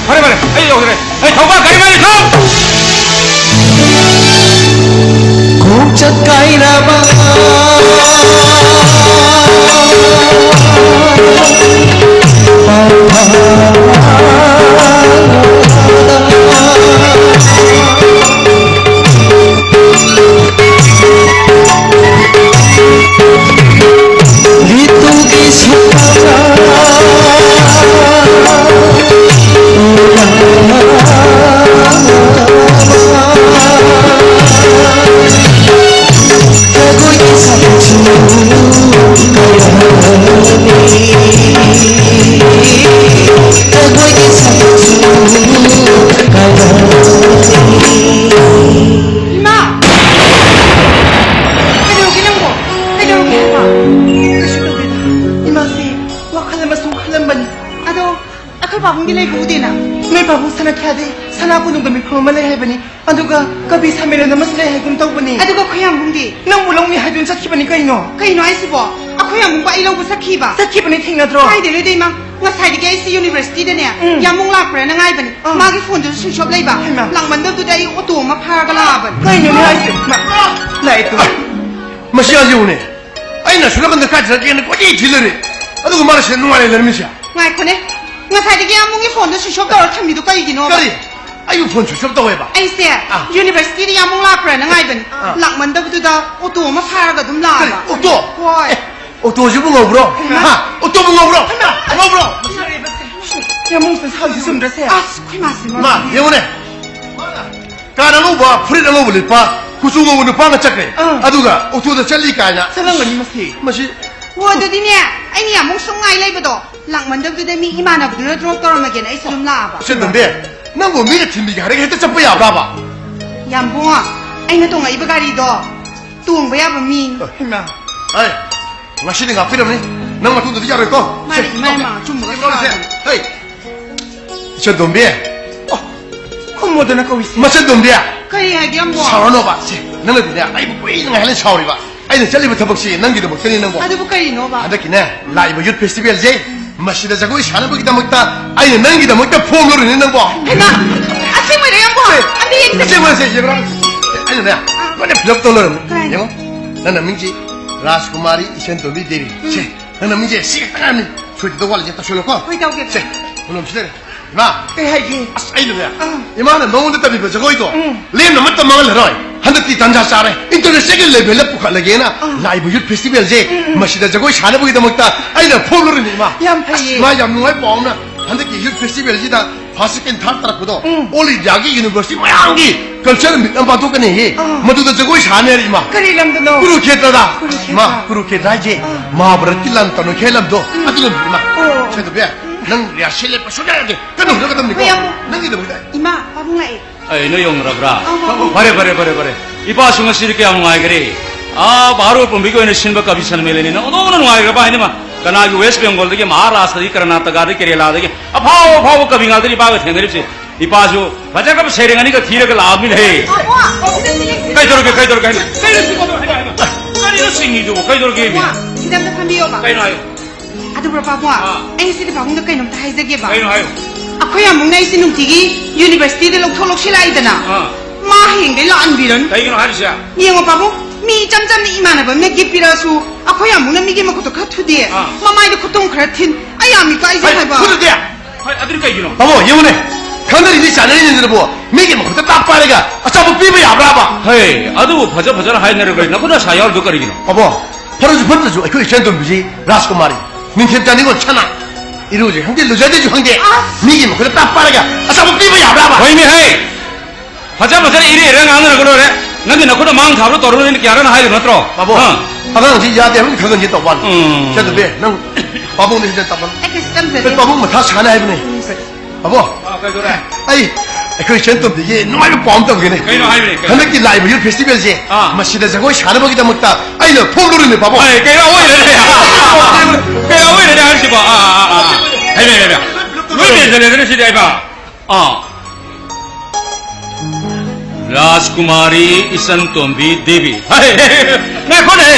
ꯐꯔꯦ, ꯐꯔꯦ, ꯑꯩ ꯌꯧꯖꯔꯦ꯫ ꯑꯩ ꯊꯧꯕ ꯒꯥꯔꯤ ꯃꯥꯂꯤ ꯊꯧ! ꯈꯣꯡꯆꯠ ꯀꯥꯏꯔꯕ ꯄꯥꯕꯨꯡꯗꯤ ꯂꯩꯕ ꯎꯗꯦꯅ꯫ ꯅꯣꯏ ꯄꯥꯕꯨꯡ ꯁꯅꯥꯈ꯭ꯌꯥꯗꯤ ꯁꯅꯥ ꯀꯣꯅꯨꯡꯗ ꯃꯤꯈꯨꯝ ꯑꯃ ꯂꯩ ꯍꯥꯏꯕꯅꯤ꯫ ꯑꯗꯨꯒ ꯀꯕꯤ ꯁꯝꯃꯦꯂꯟ ꯑꯃꯁꯨ ꯂꯩ ꯍꯥꯏꯒꯨꯝ ꯇꯧꯕꯅꯤ꯫ ꯑꯗꯨꯒ ꯑꯩꯈꯣꯏ ꯌꯥꯝꯕꯨꯡꯗꯤ? ꯅꯪꯕꯨ ꯂꯧꯅꯤ ꯍꯥꯏꯗꯨꯅ ꯆꯠꯈꯤꯕꯅꯤ ꯀꯩꯅꯣ꯫ ꯀꯩꯅꯣ ꯍꯥꯏꯁꯤꯕꯣ? ꯑꯩꯈꯣꯏ ꯌꯥꯝꯕꯨꯡꯕꯨ ꯑꯩ ꯂꯧꯕ ꯆꯠꯈꯤꯕ? ꯆꯠꯈꯤꯕꯅꯤ, ꯊꯦꯡꯅꯗ꯭ꯔꯣ? ꯀꯥꯏꯗꯩꯅꯣꯗ ꯏꯃꯥ? ꯉꯁꯥꯏꯗꯒꯤ ꯑꯩꯁꯤ ꯌꯨꯅꯤꯚꯔꯁꯤꯇꯤꯗꯅꯦ ꯎꯝ꯫ ꯌꯥꯝꯕꯨꯡ ꯂꯥꯛꯄ꯭ꯔꯥꯅ ꯉꯥꯏꯕꯅꯤ꯫ ꯑꯥ꯫ ꯃꯥꯒꯤ ꯐꯣꯟꯗꯨꯁꯨ ꯁ꯭ꯋꯤꯆ ꯑꯣꯐ ꯂꯩꯕ꯫ ꯍꯩꯃꯥ꯫ ꯂꯥꯛꯃꯟꯗꯕꯗꯨꯗ ꯑꯩ ꯑꯣꯇꯣ ꯑꯃ ꯐꯥꯔꯒ ꯂꯥꯛꯑꯕꯅꯤ꯫ ꯀꯩꯅꯣꯅꯦ ꯍꯥꯏꯁꯦ? ꯃꯥ, ꯂꯥꯛꯑꯦ ꯇꯨ꯫ ꯃꯁꯤ ꯌꯥꯝ ꯌꯦꯡꯉꯨꯅꯦ꯫ ꯑꯩꯅ ꯑꯁꯣꯝ ꯅꯥꯀꯟꯗ ꯀꯥꯏ ꯆꯠꯂꯒꯦꯅ ꯀꯣꯏꯊꯤ ꯊꯤ ꯂꯩꯔꯦ꯫ ꯑꯗꯨꯒ ꯃꯥꯅ ꯁꯤꯗ ꯅꯨꯡꯉꯥꯏ ꯂꯩꯔꯝꯃꯤꯁꯦ꯫ ꯉꯥꯏꯈꯣꯅꯦ꯫ ꯉꯁꯥꯏꯗꯒꯤ ꯌꯥꯝꯕꯨꯡꯒꯤ ꯐꯣꯟꯗꯣ ꯁ꯭ꯋꯤꯆ ꯑꯣꯐ ꯇꯧꯔ ꯊꯝꯃꯤꯗꯣ ꯀꯩꯒꯤꯅꯣꯕ? ꯀꯔꯤ? ꯑꯩꯕꯨ ꯐꯣꯟ ꯁ꯭ꯋꯤꯆ ꯑꯣꯐ ꯇꯧꯋꯦꯕ? ꯑꯩꯁꯦ ꯑꯥ꯫ ꯌꯨꯅꯤꯚꯔꯁꯤꯇꯤꯗ ꯌꯥꯝꯕꯨꯡ ꯂꯥꯛꯄ꯭ꯔꯥꯅ ꯉꯥꯏꯕꯅꯤ꯫ ꯑꯥ꯫ ꯂꯥꯛꯃꯟꯗꯕꯗꯨꯗ ꯑꯣꯇꯣ ꯑꯃ ꯐꯥꯔꯒ ꯑꯗꯨꯝ ꯀꯔꯤ? ꯂꯥꯛꯑꯕ꯫ ꯑꯣꯇꯣ? ꯍꯣꯏ꯫ ꯑꯦ, ꯑꯣꯇꯣꯁꯤꯕꯨ ꯉꯧꯕ꯭ꯔꯣ? ꯍꯩꯃꯥ꯫ ꯍꯥ? ꯑꯣꯇꯣꯕꯨ ꯉꯧꯕ꯭ꯔꯣ? ꯍꯩꯃꯥ꯫ ꯉꯧꯕ꯭ꯔꯣ? ꯌꯥꯝꯕꯨꯡꯁꯦ ꯁꯥꯎꯔꯤꯁꯦ ꯆꯨꯝꯗ꯭ꯔꯁꯦ? ꯑꯁ, ꯑꯩꯈꯣꯏ ꯃꯥꯁꯦ ꯃꯥ ꯃꯥ꯫ ꯌꯦꯡꯉꯨꯅꯦ꯫ ꯀꯥꯔ ꯑꯉꯧꯕ, ꯐꯨꯔꯤꯠ ꯑꯉꯧꯕ ꯂꯤꯠꯄ, ꯀꯨꯆꯨ ꯉꯧꯕ ꯅꯨꯄꯥ ꯑꯃ ꯆꯠꯈ꯭ꯔꯦ꯫ ꯑꯥ꯫ ꯑꯗꯨꯒ ꯑꯣꯇꯣꯗ ꯆꯠꯂꯤ ꯀꯥꯏꯅ꯫ ꯆꯠꯂꯝꯒꯅꯤ ꯃꯁꯤ꯫ ꯃꯁꯤ꯫ ꯑꯣ, ꯑꯗꯨꯗꯤꯅꯦ, ꯑꯩꯅ ꯌꯥꯝꯕꯨꯡ ꯁꯨꯝ ꯉꯥꯏ ꯂꯩꯕꯗꯣ, ꯂꯥꯛꯃꯟꯗꯕꯗꯨꯗ ꯃꯤ ꯏꯃꯥꯟꯅꯕꯗꯨꯅ ꯗ꯭ꯔꯣꯞ ꯇꯧꯔꯝꯃꯒꯦꯅ ꯑꯩꯁꯨ ꯑꯗꯨꯝ ꯂꯥꯛꯑꯕ꯫ ꯏꯆꯟ ꯇꯣꯝꯕꯤ, ꯅꯪꯕꯨ ꯃꯤꯅ ꯊꯤꯟꯕꯤꯒꯦ ꯍꯥꯏꯔꯒ ꯍꯦꯛꯇ ꯆꯠꯄ ꯌꯥꯕ꯭ꯔꯥꯕ? ꯌꯥꯝꯕꯨꯡ, ꯑꯩꯅ ꯇꯣꯡꯉꯛꯏꯕ ꯒꯥꯔꯤꯗꯣ ꯇꯣꯡꯕ ꯌꯥꯕ ꯃꯤ꯫ ꯍꯩꯃꯥ꯫ ꯑꯩ, ꯉꯁꯤꯗꯤ ꯉꯥꯛꯄꯤꯔꯝꯅꯤ꯫ ꯅꯪ ꯃꯇꯨꯡꯗꯗꯤ ꯌꯥꯔꯣꯏꯀꯣ꯫ ꯃꯥꯅꯤ, ꯁꯦ, ꯏꯃꯥ, ꯏꯃꯥ, ꯑꯆꯨꯝꯕꯒ ꯁꯦ, ꯂꯧꯔꯁꯦ꯫ ꯁꯥꯗꯅ꯫ ꯍꯩ, ꯏꯆꯟ ꯇꯣꯝꯕꯤ꯫ ꯑꯣ, ꯈꯨꯝꯃꯣꯗꯅ ꯀꯧꯏꯁꯦ꯫ ꯃꯆꯟ ꯇꯣꯝꯕꯤ꯫ ꯀꯔꯤ ꯍꯥꯏꯒꯦ, ꯑꯃꯨꯛ? ꯁꯥꯎꯔꯅꯣꯕ꯫ ꯁꯦ, ꯅꯪꯅꯗꯤꯅꯦ, ꯑꯩꯕꯨ ꯀꯨꯏꯅ ꯉꯥꯏꯍꯜꯂꯦ ꯁꯥꯎꯔꯤꯕ꯫ ꯑꯩꯅ ꯆꯠꯂꯤꯕ ꯊꯕꯛꯁꯤ ꯅꯪꯒꯤꯗꯃꯛꯇꯅꯤ, ꯅꯪꯕꯣ꯫ ꯑꯗꯨꯕꯨ ꯀꯔꯤꯅꯣꯕ? ꯍꯟꯗꯛꯀꯤꯅꯦ, ꯂꯥꯛꯏꯕ ꯌꯨꯠ ꯐꯦꯁꯇꯤꯚꯦꯜꯁꯦ, ꯃꯁꯤꯗ ꯖꯒꯣꯏ ꯁꯥꯅꯕꯒꯤꯗꯃꯛꯇ ꯑꯩꯅ ꯅꯪꯒꯤꯗꯃꯛꯇ ꯐꯣꯝ ꯂꯧꯔꯤꯅꯤ, ꯅꯪꯕꯣ꯫ ꯍꯩꯃꯥ! ꯑꯁꯦꯡꯕꯩꯔꯣ, ꯌꯥꯝꯕꯣ? ꯁꯦ, ꯑꯝꯇ ꯌꯦꯡꯁꯦ꯫ ꯑꯁꯦꯡꯕ, ꯁꯦ, ꯌꯦꯡꯉꯨꯔꯣ꯫ ꯑꯩꯅꯅꯦ, ꯑꯥ꯫ ꯂꯣꯏꯅ ꯐꯤꯜ ꯑꯞ ꯇꯧ ꯂꯣꯏꯔꯕꯅꯤ꯫ ꯀꯅꯥꯅꯣ? ꯌꯦꯡꯉꯣ, ꯅꯪ ꯅꯃꯤꯡꯁꯤ ꯔꯥꯖꯀꯨꯃꯥꯔꯤ ꯏꯆꯟ ꯇꯣꯝꯕꯤ ꯗꯦꯕꯤ꯫ ꯎꯝ꯫ ꯁꯦ, ꯅꯪ ꯅꯃꯤꯡꯁꯦ ꯁꯤ ꯈꯛꯇ ꯉꯥꯏꯔꯝꯅꯤ꯫ ꯁꯣꯏꯗꯗꯧ ꯋꯥꯠꯂꯤꯁꯦ, ꯇꯧꯁꯜꯂꯣꯀꯣ꯫ ꯍꯣꯏ, ꯇꯧꯒꯦ꯫ ꯁꯦ, ꯀꯣꯂꯣꯝꯁꯤ ꯂꯩꯔꯦ꯫ ꯏꯃꯥ! ꯀꯩ ꯍꯥꯏꯒꯦ? ꯑꯁ, ꯑꯩꯅꯅꯦ, ꯑꯥ꯫ ꯏꯃꯥꯅ ꯅꯉꯣꯟꯗ ꯇꯝꯕꯤꯕ ꯖꯒꯣꯏꯗꯣ ꯎꯝ꯫ ꯂꯦꯝꯅ ꯑꯃꯠꯇ ꯃꯥꯡꯍꯜꯂꯔꯣꯏ꯫ ꯍꯟꯗꯛꯇꯤ ꯇꯥꯟꯖꯥ ꯆꯥꯔꯦ, ꯏꯟꯇꯔꯅꯦꯁꯅꯦꯜꯒꯤ ꯂꯦꯚꯦꯜꯗ ꯄꯨꯈꯠꯂꯒꯦꯅ ꯑꯥ꯫ ꯂꯥꯛꯏꯕ ꯌꯨꯠ ꯐꯦꯁꯇꯤꯚꯦꯜꯁꯦ ꯎꯝ, ꯎꯝ꯫ ꯃꯁꯤꯗ ꯖꯒꯣꯏ ꯁꯥꯅꯕꯒꯤꯗꯃꯛꯇ ꯑꯩꯅ ꯐꯣꯝ ꯂꯧꯔꯤꯅꯤ, ꯏꯃꯥ꯫ ꯌꯥꯝ ꯐꯩꯌꯦ꯫ ꯑꯁ, ꯏꯃꯥ, ꯌꯥꯝ ꯅꯨꯡꯉꯥꯏ ꯄꯥꯎ ꯑꯃꯅ꯫ ꯍꯟꯗꯛꯀꯤ ꯌꯨꯠ ꯐꯦꯁꯇꯤꯚꯦꯜꯁꯤꯗ ꯐꯥꯔꯁ, ꯁꯦꯀꯦꯟ, ꯊꯥꯔꯠ ꯇꯥꯔꯛꯄꯗꯣ ꯎꯝ꯫ ꯑꯣꯜ ꯏꯟꯗꯤꯌꯥꯒꯤ ꯌꯨꯅꯤꯚꯔꯁꯤꯇꯤ ꯃꯌꯥꯝꯒꯤ ꯀꯜꯆꯔ ꯃꯤꯠ ꯑꯃ ꯄꯥꯡꯊꯣꯛꯀꯅꯤ꯫ ꯑꯥ꯫ ꯃꯗꯨꯗ ꯖꯒꯣꯏ ꯁꯥꯅꯤ ꯍꯥꯏꯔꯦ, ꯏꯃꯥ꯫ ꯀꯔꯤ ꯂꯝꯗꯅꯣ? ꯀꯨꯔꯨꯈꯦꯇ꯭ꯔꯗ꯫ ꯀꯨꯔꯨꯈꯦꯇ꯭ꯔ꯫ ꯏꯃꯥ, ꯀꯨꯔꯨꯈꯦꯇ꯭ꯔ ꯍꯥꯏꯁꯦ ꯑꯥ꯫ ꯃꯍꯥꯚꯥꯔꯠꯀꯤ ꯂꯥꯟ ꯇꯧꯅꯈꯤ ꯍꯥꯏ ꯂꯝꯗꯣ, ꯎꯝ꯫ ꯑꯗꯨ ꯂꯝꯗꯣ, ꯏꯃꯥ꯫ ꯑꯣ꯫ ꯁꯦꯟꯗꯣꯕꯤ, ꯅꯪ ꯔꯤꯍꯔꯁꯦꯜ ꯂꯦꯞꯄ ꯁꯨꯡꯌꯥ ꯌꯥꯗꯦ꯫ ꯀꯟꯅ ꯍꯣꯠꯅꯒꯗꯕꯅꯤꯀꯣ꯫ ꯍꯣꯏ, ꯌꯥꯝꯕꯨꯡ꯫ ꯅꯪꯒꯤꯗꯃꯛꯇ꯫ ꯏꯃꯥ, ꯄꯥꯕꯨꯡ ꯂꯥꯛꯑꯦ꯫ ꯑꯩ ꯅꯣꯏ ꯌꯧꯅꯔꯕ꯭ꯔꯥ? ꯑꯧ, ꯑꯧ꯫ ꯐꯔꯦ, ꯐꯔꯦ, ꯐꯔꯦ, ꯐꯔꯦ꯫ ꯏꯄꯥꯁꯨ ꯉꯁꯤꯗꯤ ꯀꯌꯥꯝ ꯅꯨꯡꯉꯥꯏꯈ꯭ꯔꯦ꯫ ꯑꯥ, ꯚꯥꯔꯣꯠ ꯄꯨꯝꯕꯒꯤ ꯑꯣꯏꯅ ꯁꯤꯟꯕ ꯀꯕꯤ ꯁꯟꯃꯦꯂꯟꯅꯤꯅ ꯑꯣꯟꯊꯣꯛꯅ ꯅꯨꯡꯉꯥꯏꯈ꯭ꯔꯕ ꯍꯥꯏꯅꯤꯃ꯫ ꯀꯅꯥꯒꯤ ꯋꯦꯁ ꯕꯦꯡꯒꯣꯜꯗꯒꯤ, ꯃꯍꯥꯔꯥꯁꯇ꯭ꯔꯗꯒꯤ, ꯀꯔꯅꯥꯇꯀꯥꯗꯒꯤ, ꯀꯦꯔꯦꯂꯥꯗꯒꯤ ꯑꯐꯥꯎ ꯑꯐꯥꯎꯕ ꯀꯕꯤ ꯉꯥꯛꯇꯅꯤ ꯏꯄꯥꯒ ꯊꯦꯡꯅꯔꯤꯕꯁꯦ꯫ ꯏꯄꯥꯁꯨ ꯐꯖꯈ꯭ꯔꯕ ꯁꯩꯔꯦꯡ ꯑꯅꯤꯒ ꯊꯤꯔꯒ ꯂꯥꯛꯑꯕꯅꯤꯅꯦꯍꯦ꯫ ꯄꯥꯕꯨꯡ, ꯁꯤꯗ, ꯁꯤꯗ, ꯁꯤꯗ꯫ ꯀꯩꯗꯧꯔꯒꯦ, ꯀꯩꯗꯧꯔꯒꯦ? ꯀꯩꯅꯣ ꯁꯤꯕꯣ? ꯀꯩꯅꯣ ꯁꯤꯡꯉꯤꯗꯨꯕꯣ? ꯀꯩꯗꯧꯔꯒꯦ ꯃꯤ? ꯄꯥꯕꯨꯡ, ꯁꯤꯗ ꯑꯝꯇ ꯐꯝꯕꯤꯌꯣꯕ꯫ ꯀꯩꯅꯣ ꯍꯥꯏꯌꯣ꯫ ꯑꯗꯨꯕꯨꯔꯣ ꯄꯥꯕꯨꯡ, ꯑꯥ꯫ ꯑꯩ ꯉꯁꯤꯗꯤ ꯄꯥꯕꯨꯡꯗ ꯀꯩꯅꯣꯝꯇ ꯍꯥꯏꯖꯒꯦꯕ꯫ ꯀꯩꯅꯣ ꯍꯥꯏꯌꯣ꯫ ꯑꯩꯈꯣꯏ ꯌꯥꯝꯕꯨꯡꯅ ꯑꯩꯁꯦ ꯅꯨꯡꯇꯤꯒꯤ ꯌꯨꯅꯤꯚꯔꯁꯤꯇꯤꯗ ꯂꯧꯊꯣꯛ ꯂꯧꯁꯤꯜ ꯂꯥꯛꯏꯗꯅ꯫ ꯑꯥ꯫ ꯃꯥ ꯍꯌꯦꯡꯗꯩ ꯂꯥꯛꯍꯟꯕꯤꯔꯅꯨ꯫ ꯀꯩꯒꯤꯅꯣ ꯍꯥꯏꯔꯤꯁꯦ? ꯌꯦꯡꯉꯣ ꯄꯥꯕꯨꯡ, ꯃꯤ ꯏꯆꯝ ꯆꯝꯅ ꯏꯃꯥꯟꯅꯕ ꯑꯃꯅ ꯒꯤꯐ ꯄꯤꯔꯛꯑꯁꯨ ꯑꯩꯈꯣꯏ ꯌꯥꯝꯕꯨꯡꯅ ꯃꯤꯒꯤ ꯃꯈꯨꯠꯇꯣ ꯈꯔ ꯊꯨꯗꯦꯛ, ꯑꯥ꯫ ꯃꯃꯥꯏꯗ ꯈꯨꯇꯨꯝ ꯈꯔ ꯊꯤꯟ꯫ ꯑꯩ ꯌꯥꯝ ꯏꯀꯥꯏꯖꯩ ꯍꯥꯏꯕ꯫ ꯈꯨꯗꯨꯗꯤ? ꯍꯣꯏ, ꯑꯗꯨꯗꯤ ꯀꯩꯒꯤꯅꯣ? ꯇꯥꯃꯣ, ꯌꯦꯡꯉꯨꯅꯦ꯫ ꯈꯪꯅꯔꯤꯅꯤ, ꯆꯥꯟꯅꯔꯤꯅꯤꯗꯨꯅꯕꯨ ꯃꯤꯒꯤ ꯃꯈꯨꯠꯇ ꯇꯥꯞ ꯄꯥꯏꯔꯒ ꯑꯆꯥꯄꯣꯠ ꯄꯤꯕ ꯌꯥꯕ꯭ꯔꯥꯕ? ꯍꯦ, ꯑꯗꯨꯕꯨ ꯐꯖ ꯐꯖꯅ ꯍꯥꯏꯅꯔꯒ ꯅꯈꯨꯠ ꯅꯁꯥ ꯌꯥꯎꯔꯤꯗꯣ ꯀꯔꯤꯒꯤꯅꯣ? ꯇꯥꯃꯣ, ꯐꯔꯁꯨ ꯐꯠꯇ꯭ꯔꯁꯨ ꯑꯩꯈꯣꯏ ꯏꯆꯟ ꯇꯣꯝꯕꯤꯁꯤ ꯔꯥꯖꯀꯨꯃꯥꯔꯤ, ꯅꯤꯡꯊꯦꯝ ꯆꯥꯅꯤꯡꯉꯣ ꯁꯅꯥ, ꯏꯔꯨꯁꯦ ꯈꯪꯗꯦ, ꯂꯨꯖꯗꯦꯁꯨ ꯈꯪꯗꯦ, ꯑꯁ! ꯃꯤꯒꯤ ꯃꯈꯨꯠꯇ ꯇꯥꯞ ꯄꯥꯏꯔꯒ ꯑꯆꯥꯄꯣꯠ ꯄꯤꯕ ꯌꯥꯕ꯭ꯔꯥꯕ? ꯍꯣꯏꯅꯦ ꯍꯦ! ꯐꯖ ꯐꯖꯅ ꯏꯔꯦ ꯏꯔꯦ ꯉꯥꯡꯅꯔꯒ ꯂꯣꯏꯔꯦ꯫ ꯅꯪꯒꯤ ꯅꯈꯨꯠꯅ ꯃꯥꯡ ꯊꯥꯕꯗꯣ ꯇꯧꯔꯨꯅꯨ, ꯑꯩꯅ ꯀꯌꯥꯔꯛ ꯍꯥꯏꯈ꯭ꯔꯕ ꯅꯠꯇ꯭ꯔꯣ? ꯕꯥꯕꯨ, ꯑꯥ꯫ ꯑꯉꯥꯡꯁꯤ ꯌꯥꯗꯦ ꯍꯥꯏꯕꯗꯤ ꯈꯪꯍꯟꯒꯦ ꯇꯧꯕ ꯋꯥꯅꯤ꯫ ꯎꯝ꯫ ꯏꯆꯟ ꯇꯣꯝꯕꯤ, ꯅꯪ ꯄꯥꯕꯨꯡꯗ ꯍꯦꯟꯅ ꯇꯝꯃꯣ꯫ ꯑꯩ ꯀꯩꯁꯨ ꯇꯝꯖꯗꯦ꯫ ꯑꯩ ꯄꯥꯕꯨꯡ ꯃꯊꯥ ꯁꯥꯅ ꯍꯥꯏꯕꯅꯦ꯫ ꯎꯝ꯫ ꯕꯥꯕꯨ, ꯑꯥ, ꯀꯩꯗꯧꯔꯦ? ꯑꯩ, ꯑꯩꯈꯣꯏ ꯏꯆꯟ ꯇꯣꯝꯕꯤꯒꯤ ꯅꯨꯡꯉꯥꯏꯕ ꯄꯥꯎ ꯑꯃ ꯇꯝꯒꯦꯅꯦ꯫ ꯀꯩꯅꯣ ꯍꯥꯏꯕꯅꯦ? ꯀꯩꯅꯣ? ꯍꯟꯗꯛꯀꯤ ꯂꯥꯛꯏꯕ ꯌꯨꯠ ꯐꯦꯁꯇꯤꯚꯦꯜꯁꯦ, ꯑꯥ꯫ ꯃꯁꯤꯗ ꯖꯒꯣꯏ ꯁꯥꯅꯕꯒꯤꯗꯃꯛꯇ ꯑꯩꯅ ꯐꯣꯡꯗꯣꯔꯤꯅꯦ, ꯄꯥꯕꯨꯡ꯫ ꯑꯩ, ꯀꯩꯅꯣ ꯑꯣꯏꯔꯦꯅꯦ? ꯀꯩꯅꯣ ꯑꯣꯏꯔꯦꯅꯦ ꯍꯥꯏꯁꯤꯕꯣ? ꯑꯥ, ꯑꯥ, ꯑꯥ, ꯑꯥ꯫ ꯍꯩꯃ, ꯍꯩꯃ, ꯍꯩꯃ꯫ ꯂꯣꯏ ꯂꯩꯖꯔꯦꯗꯅ ꯁꯤꯗꯤ, ꯍꯩꯃ꯫ ꯑꯥ꯫ ꯔꯥꯖꯀꯨꯃꯥꯔꯤ ꯏꯆꯟ ꯇꯣꯝꯕꯤ ꯗꯦꯕꯤ꯫ ꯍꯩ, ꯉꯥꯏꯈꯣꯅꯦ꯫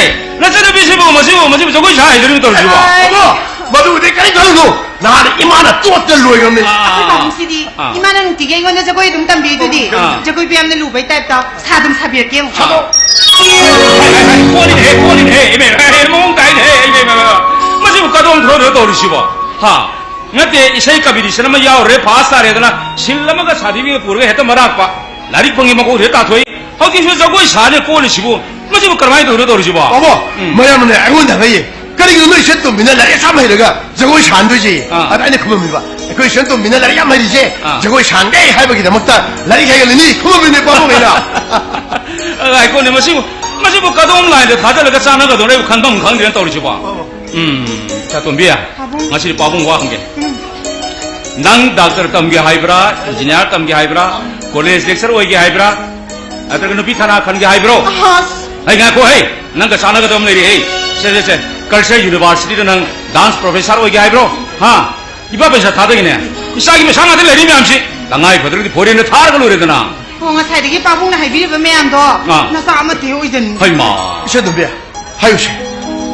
ꯅꯆꯟꯅꯨꯄꯤꯁꯤꯕꯨ ꯃꯁꯤꯕꯨ, ꯃꯁꯤꯕꯨ ꯖꯒꯣꯏ ꯁꯥ ꯍꯩꯗꯣꯔꯤꯕ ꯇꯧꯔꯤꯁꯤꯕꯣ? ꯑꯥ꯫ ꯕꯥꯕꯨ, ꯃꯗꯨꯕꯨꯗꯤ ꯀꯔꯤꯝ ꯈꯜꯂꯨꯅꯨ꯫ ꯅꯍꯥꯟ ꯏꯃꯥꯅ ꯆꯣꯠꯇ ꯂꯣꯏꯈ꯭ꯔꯕꯅꯤ꯫ ꯑꯥ, ꯑꯥ, ꯑꯥ꯫ ꯑꯩꯈꯣꯏ ꯄꯥꯕꯨꯡꯁꯤꯗꯤ ꯑꯥ꯫ ꯏꯃꯥꯅ ꯅꯨꯡꯇꯤꯒꯤ ꯑꯩꯉꯣꯟꯗ ꯖꯒꯣꯏ ꯑꯗꯨꯝ ꯇꯝꯕꯤꯗꯨꯗꯤ꯫ ꯑꯥ꯫ ꯖꯒꯣꯏꯕꯨ ꯌꯥꯝꯅ ꯂꯨꯕꯩ ꯇꯥꯏꯞꯇ ꯁꯥ ꯑꯗꯨꯝ ꯁꯥꯕꯤꯔꯛꯀꯦ ꯌꯦꯡꯉꯨ꯫ ꯁꯥꯗꯣ꯫ ꯍꯥꯏ, ꯍꯥꯏ, ꯍꯥꯏ, ꯀꯣꯜꯂꯤꯅꯦꯍꯦ, ꯀꯣꯜꯂꯤꯅꯦꯍꯦ, ꯏꯃꯦ, ꯍꯥꯏ, ꯍꯥꯏ, ꯃꯑꯣꯡ ꯇꯥꯏꯅꯦꯍꯦ, ꯏꯃꯦ, ꯏꯃꯦ, ꯏꯃꯦ꯫ ꯃꯁꯤꯕꯨ ꯀꯗꯣꯝ ꯊꯣꯛꯑꯗꯣꯏꯅꯣ ꯇꯧꯔꯤꯁꯤꯕꯣ? ꯍꯥ? ꯅꯠꯇꯦ, ꯏꯁꯩ competition ꯑꯃ ꯌꯥꯎꯔꯨꯔꯦ, first ꯇꯥꯔꯦꯗꯅ, ꯁꯤꯜ ꯑꯃꯒ certificate ꯄꯨꯔꯒ ꯍꯦꯛꯇ ꯃꯔꯥꯛꯄ꯫ ꯂꯥꯏꯔꯤꯛ ꯐꯪꯉꯤ ꯃꯀꯣꯛꯇ ꯍꯦꯛ ꯇꯥꯊꯣꯛꯏ꯫ ꯍꯧꯖꯤꯛꯁꯨ ꯖꯒꯣꯏ ꯁꯥꯅꯤ ꯀꯣꯜꯂꯤꯁꯤꯕꯨ꯫ ꯃꯁꯤꯕꯨ ꯀꯔꯝꯍꯥꯏꯅ ꯇꯧꯔꯤꯅꯣ ꯇꯧꯔꯤꯁꯤꯕꯣ? ꯕꯥꯕꯨ, ꯎꯝ꯫ ꯃꯌꯥꯝꯅꯅꯦ ꯑꯩꯉꯣꯟꯗ ꯍꯪꯉꯛꯏ꯫ ꯀꯔꯤꯒꯤꯅꯣ ꯅꯣꯏ ꯏꯆꯟ ꯇꯣꯝꯕꯤꯅ ꯂꯥꯏꯔꯤꯛ ꯑꯁꯨꯛ ꯌꯥꯝ ꯍꯩꯔꯒ ꯖꯒꯣꯏ ꯁꯥꯍꯟꯗꯣꯏꯁꯦ? ꯑꯥ꯫ ꯑꯗ ꯑꯩꯅ ꯈꯨꯝꯃꯝꯃꯤꯕ, "ꯑꯩꯈꯣꯏ ꯏꯆꯟ ꯇꯣꯝꯕꯤꯅ ꯂꯥꯏꯔꯤꯛ ꯌꯥꯝ ꯍꯩꯔꯤꯁꯦ ꯑꯥ꯫ ꯖꯒꯣꯏ ꯁꯥꯍꯟꯒꯦ ꯍꯥꯏꯕꯒꯤꯗꯃꯛꯇ ꯂꯥꯏꯔꯤꯛ ꯍꯩꯍꯜꯂꯤꯅꯤ" ꯈꯨꯝꯃꯝꯃꯤꯅꯦ ꯄꯥꯕꯨꯡ ꯑꯩꯅ꯫ ꯑ, ꯉꯥꯏꯈꯣꯅꯦ, ꯃꯁꯤꯕꯨ, ꯃꯁꯤꯕꯨ ꯀꯗꯣꯝ line ꯗ ꯊꯥꯖꯤꯜꯂꯒ ꯆꯥꯟꯅꯒꯗꯧꯅꯣ ꯑꯩꯕꯨ ꯈꯟꯐꯝ ꯈꯪꯗ꯭ꯔꯦꯅ ꯇꯧꯔꯤꯁꯤꯕꯣ꯫ ꯄꯥꯕꯨꯡ꯫ ꯎꯝ, ꯏꯆꯥꯇꯣꯝꯕꯤ, ꯄꯥꯕꯨꯡ꯫ ꯉꯁꯤꯗꯤ ꯄꯥꯕꯨꯡ ꯋꯥ ꯍꯪꯒꯦ꯫ ꯎꯝ꯫ ꯅꯪ ꯗꯥꯛꯇꯔ ꯇꯝꯒꯦ ꯍꯥꯏꯕ꯭ꯔꯥ, ꯏꯟꯖꯤꯅꯤꯌꯥꯔ ꯇꯝꯒꯦ ꯍꯥꯏꯕ꯭ꯔꯥ, ꯀꯣꯂꯦꯖ ꯂꯦꯛꯆꯔ ꯑꯣꯏꯒꯦ ꯍꯥꯏꯕ꯭ꯔꯥ, ꯅꯠꯇ꯭ꯔꯒ ꯅꯨꯄꯤ ꯊꯥꯅ ꯈꯟꯒꯦ ꯍꯥꯏꯕ꯭ꯔꯣ? ꯑꯁ! ꯍꯩ, ꯉꯥꯏꯈꯣ ꯍꯩ, ꯅꯪꯒ ꯆꯥꯟꯅꯒꯗꯕ ꯑꯃ ꯂꯩꯔꯦ ꯍꯩ꯫ ꯁꯦ, ꯁꯦ, ꯁꯦ, ꯀꯜꯆꯔ ꯌꯨꯅꯤꯚꯔꯁꯤꯇꯤꯗ ꯅꯪ ꯗꯥꯟꯁ ꯄ꯭ꯔꯣꯐꯦꯁꯔ ꯑꯣꯏꯒꯦ ꯍꯥꯏꯕ꯭ꯔꯣ? ꯍꯥ? ꯏꯄꯥ ꯄꯩꯁꯥ ꯊꯥꯗꯒꯤꯅꯦ꯫ ꯏꯆꯥꯒꯤ ꯃꯁꯥ ꯉꯥꯛꯇ ꯂꯩꯔꯤ ꯃꯌꯥꯝꯁꯤ꯫ ꯇꯉꯥꯏ ꯐꯗ꯭ꯔꯒꯗꯤ ꯐꯣꯔꯦꯟꯗ ꯊꯥꯔꯒ ꯂꯣꯏꯔꯦꯗꯅ꯫ ꯑꯣ, ꯉꯁꯥꯏꯗꯒꯤ ꯄꯥꯕꯨꯡꯅ ꯍꯥꯏꯕꯤꯔꯤꯕ ꯃꯌꯥꯝꯗꯣ ꯑꯥ꯫ ꯅꯆꯥ ꯑꯃꯠꯇ ꯑꯣꯏꯖꯅꯤꯡꯗꯦ꯫ ꯍꯩꯃꯥ꯫ ꯏꯆꯦ ꯇꯣꯝꯕꯤ, ꯍꯥꯏꯌꯨꯁꯦ꯫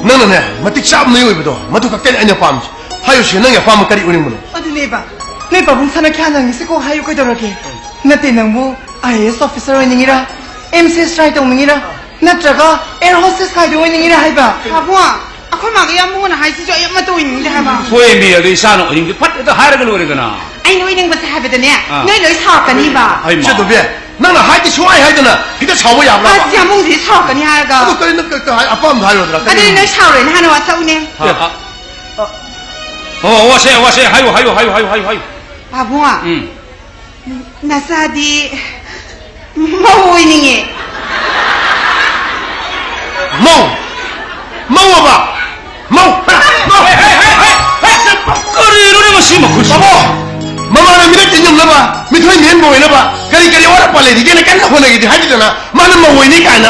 ꯅꯪꯅꯅꯦ, ꯃꯇꯤꯛ ꯆꯥꯕ ꯃꯤ ꯑꯣꯏꯕꯗꯣ, ꯃꯗꯨ ꯈꯛꯇꯅꯤ ꯑꯩꯅ ꯄꯥꯝꯃꯤꯁꯦ꯫ ꯍꯥꯏꯌꯨꯁꯦ, ꯅꯪꯒꯤ ꯑꯄꯥꯝꯕ ꯀꯔꯤ ꯑꯣꯏꯅꯤꯡꯕꯅꯣ? ꯑꯗꯨꯅꯦꯕ, ꯅꯣꯏ ꯄꯥꯕꯨꯡ ꯁꯅꯥꯈ꯭ꯌꯥ ꯅꯪꯉꯤꯁꯦ ꯀꯣ, ꯍꯥꯏꯌꯨ ꯀꯩꯗꯧꯔꯒꯦ? ꯅꯠꯇꯦ, ꯅꯪꯕꯨ I A S officer ꯑꯣꯏꯅꯤꯡꯉꯤꯔꯥ? M C S try ꯇꯧꯅꯤꯡꯉꯤꯔꯥ? ꯅꯠꯇ꯭ꯔꯒ ꯑꯦꯌꯔ ꯍꯣꯁꯇꯦꯁ ꯈꯥꯏꯗꯣ ꯑꯣꯏꯅꯤꯡꯉꯤꯔꯥ ꯍꯥꯏꯕ? ꯄꯥꯕꯨꯡ, ꯑꯩꯈꯣꯏ ꯃꯥꯒ ꯏꯌꯥꯝꯕꯨꯡꯉꯣꯅ ꯍꯥꯏꯁꯤꯁꯨ ꯑꯩ ꯑꯃꯠꯇ ꯑꯣꯏꯅꯤꯡꯗꯦ ꯍꯥꯏꯕ꯫ ꯍꯣꯏ, ꯃꯤ ꯑꯗꯨ ꯏꯆꯥꯅ ꯑꯣꯏꯅꯤꯡꯗꯦ ꯐꯠ ꯍꯦꯛꯇ ꯍꯥꯏꯔꯒ ꯂꯣꯏꯔꯦꯗꯅ꯫ ꯑꯩꯅ ꯑꯣꯏꯅꯤꯡꯕꯁꯦ ꯍꯥꯏꯕꯗꯅꯦ, ꯑꯥ꯫ ꯅꯣꯏ ꯂꯣꯏ ꯁꯥꯎꯔꯛꯀꯅꯤꯕ꯫ ꯍꯩꯃꯥ꯫ ꯏꯆꯦ ꯇꯣꯝꯕꯤ, ꯅꯪꯅ ꯍꯥꯏꯗꯤ ꯁꯨꯡꯍꯥꯏ ꯍꯥꯏꯗꯅ ꯍꯦꯛꯇ ꯁꯥꯎꯕ ꯌꯥꯕ꯭ꯔꯥ? ꯑꯁ, ꯏꯌꯥꯝꯕꯨꯡꯁꯤꯗꯤ ꯁꯥꯎꯔꯛꯀꯅꯤ ꯍꯥꯏꯔꯒ꯫ ꯑꯗꯨ ꯀꯔꯤ ꯅꯪ ꯀ-, ꯀ-, ꯍꯥꯏ-, ꯑꯄꯥꯝꯕ ꯍꯥꯏꯔꯣꯗꯅ? ꯑꯗꯨꯗꯤ ꯀꯔꯤꯅꯣ? ꯅꯣꯏ ꯁꯥꯎꯔꯣꯏꯅ ꯍꯥꯟꯅ ꯋꯥꯁꯛꯎꯅꯦ꯫ ꯑ, ꯑ, ꯑ, ꯑꯣ, ꯋꯥꯁꯦ, ꯋꯥꯁꯦ, ꯍꯥꯏꯌꯨ, ꯍꯥꯏꯌꯨ, ꯍꯥꯏꯌꯨ, ꯍꯥꯏꯌꯨ, ꯍꯥꯏꯌꯨ꯫ ꯄꯥꯕꯨꯡ꯫ ꯎꯝ꯫ ꯅꯆꯥꯗꯤ ꯃꯧ ꯑꯣꯏꯅꯤꯡꯉꯦ꯫ ꯃꯧ? ꯃꯧ ꯑꯕ? ꯃꯧ? ꯃꯧ? ꯍꯦ, ꯍꯦ, ꯍꯦ, ꯍꯦ, ꯍꯦ! ꯀꯔꯤꯅꯣꯅꯦ ꯃꯁꯤ ꯃꯈꯨꯠꯁꯤ? ꯕꯥꯕꯣ! ꯃꯃꯥꯅ ꯃꯤꯔꯛ ꯇꯤꯟ ꯌꯨꯝꯅꯕ, ꯃꯤꯊꯣꯏ ꯃꯤꯍꯦꯟꯕ ꯑꯣꯏꯅꯕ, ꯀꯔꯤ ꯀꯔꯤ ꯑꯋꯥꯠ ꯑꯄꯥ ꯂꯩꯔꯤꯒꯦꯅ ꯀꯟꯅ ꯍꯣꯠꯅꯈꯤꯗꯦ ꯍꯥꯏꯗꯅ, ꯃꯥꯅ ꯃꯧ ꯑꯣꯏꯅꯤ ꯀꯥꯏꯅ꯫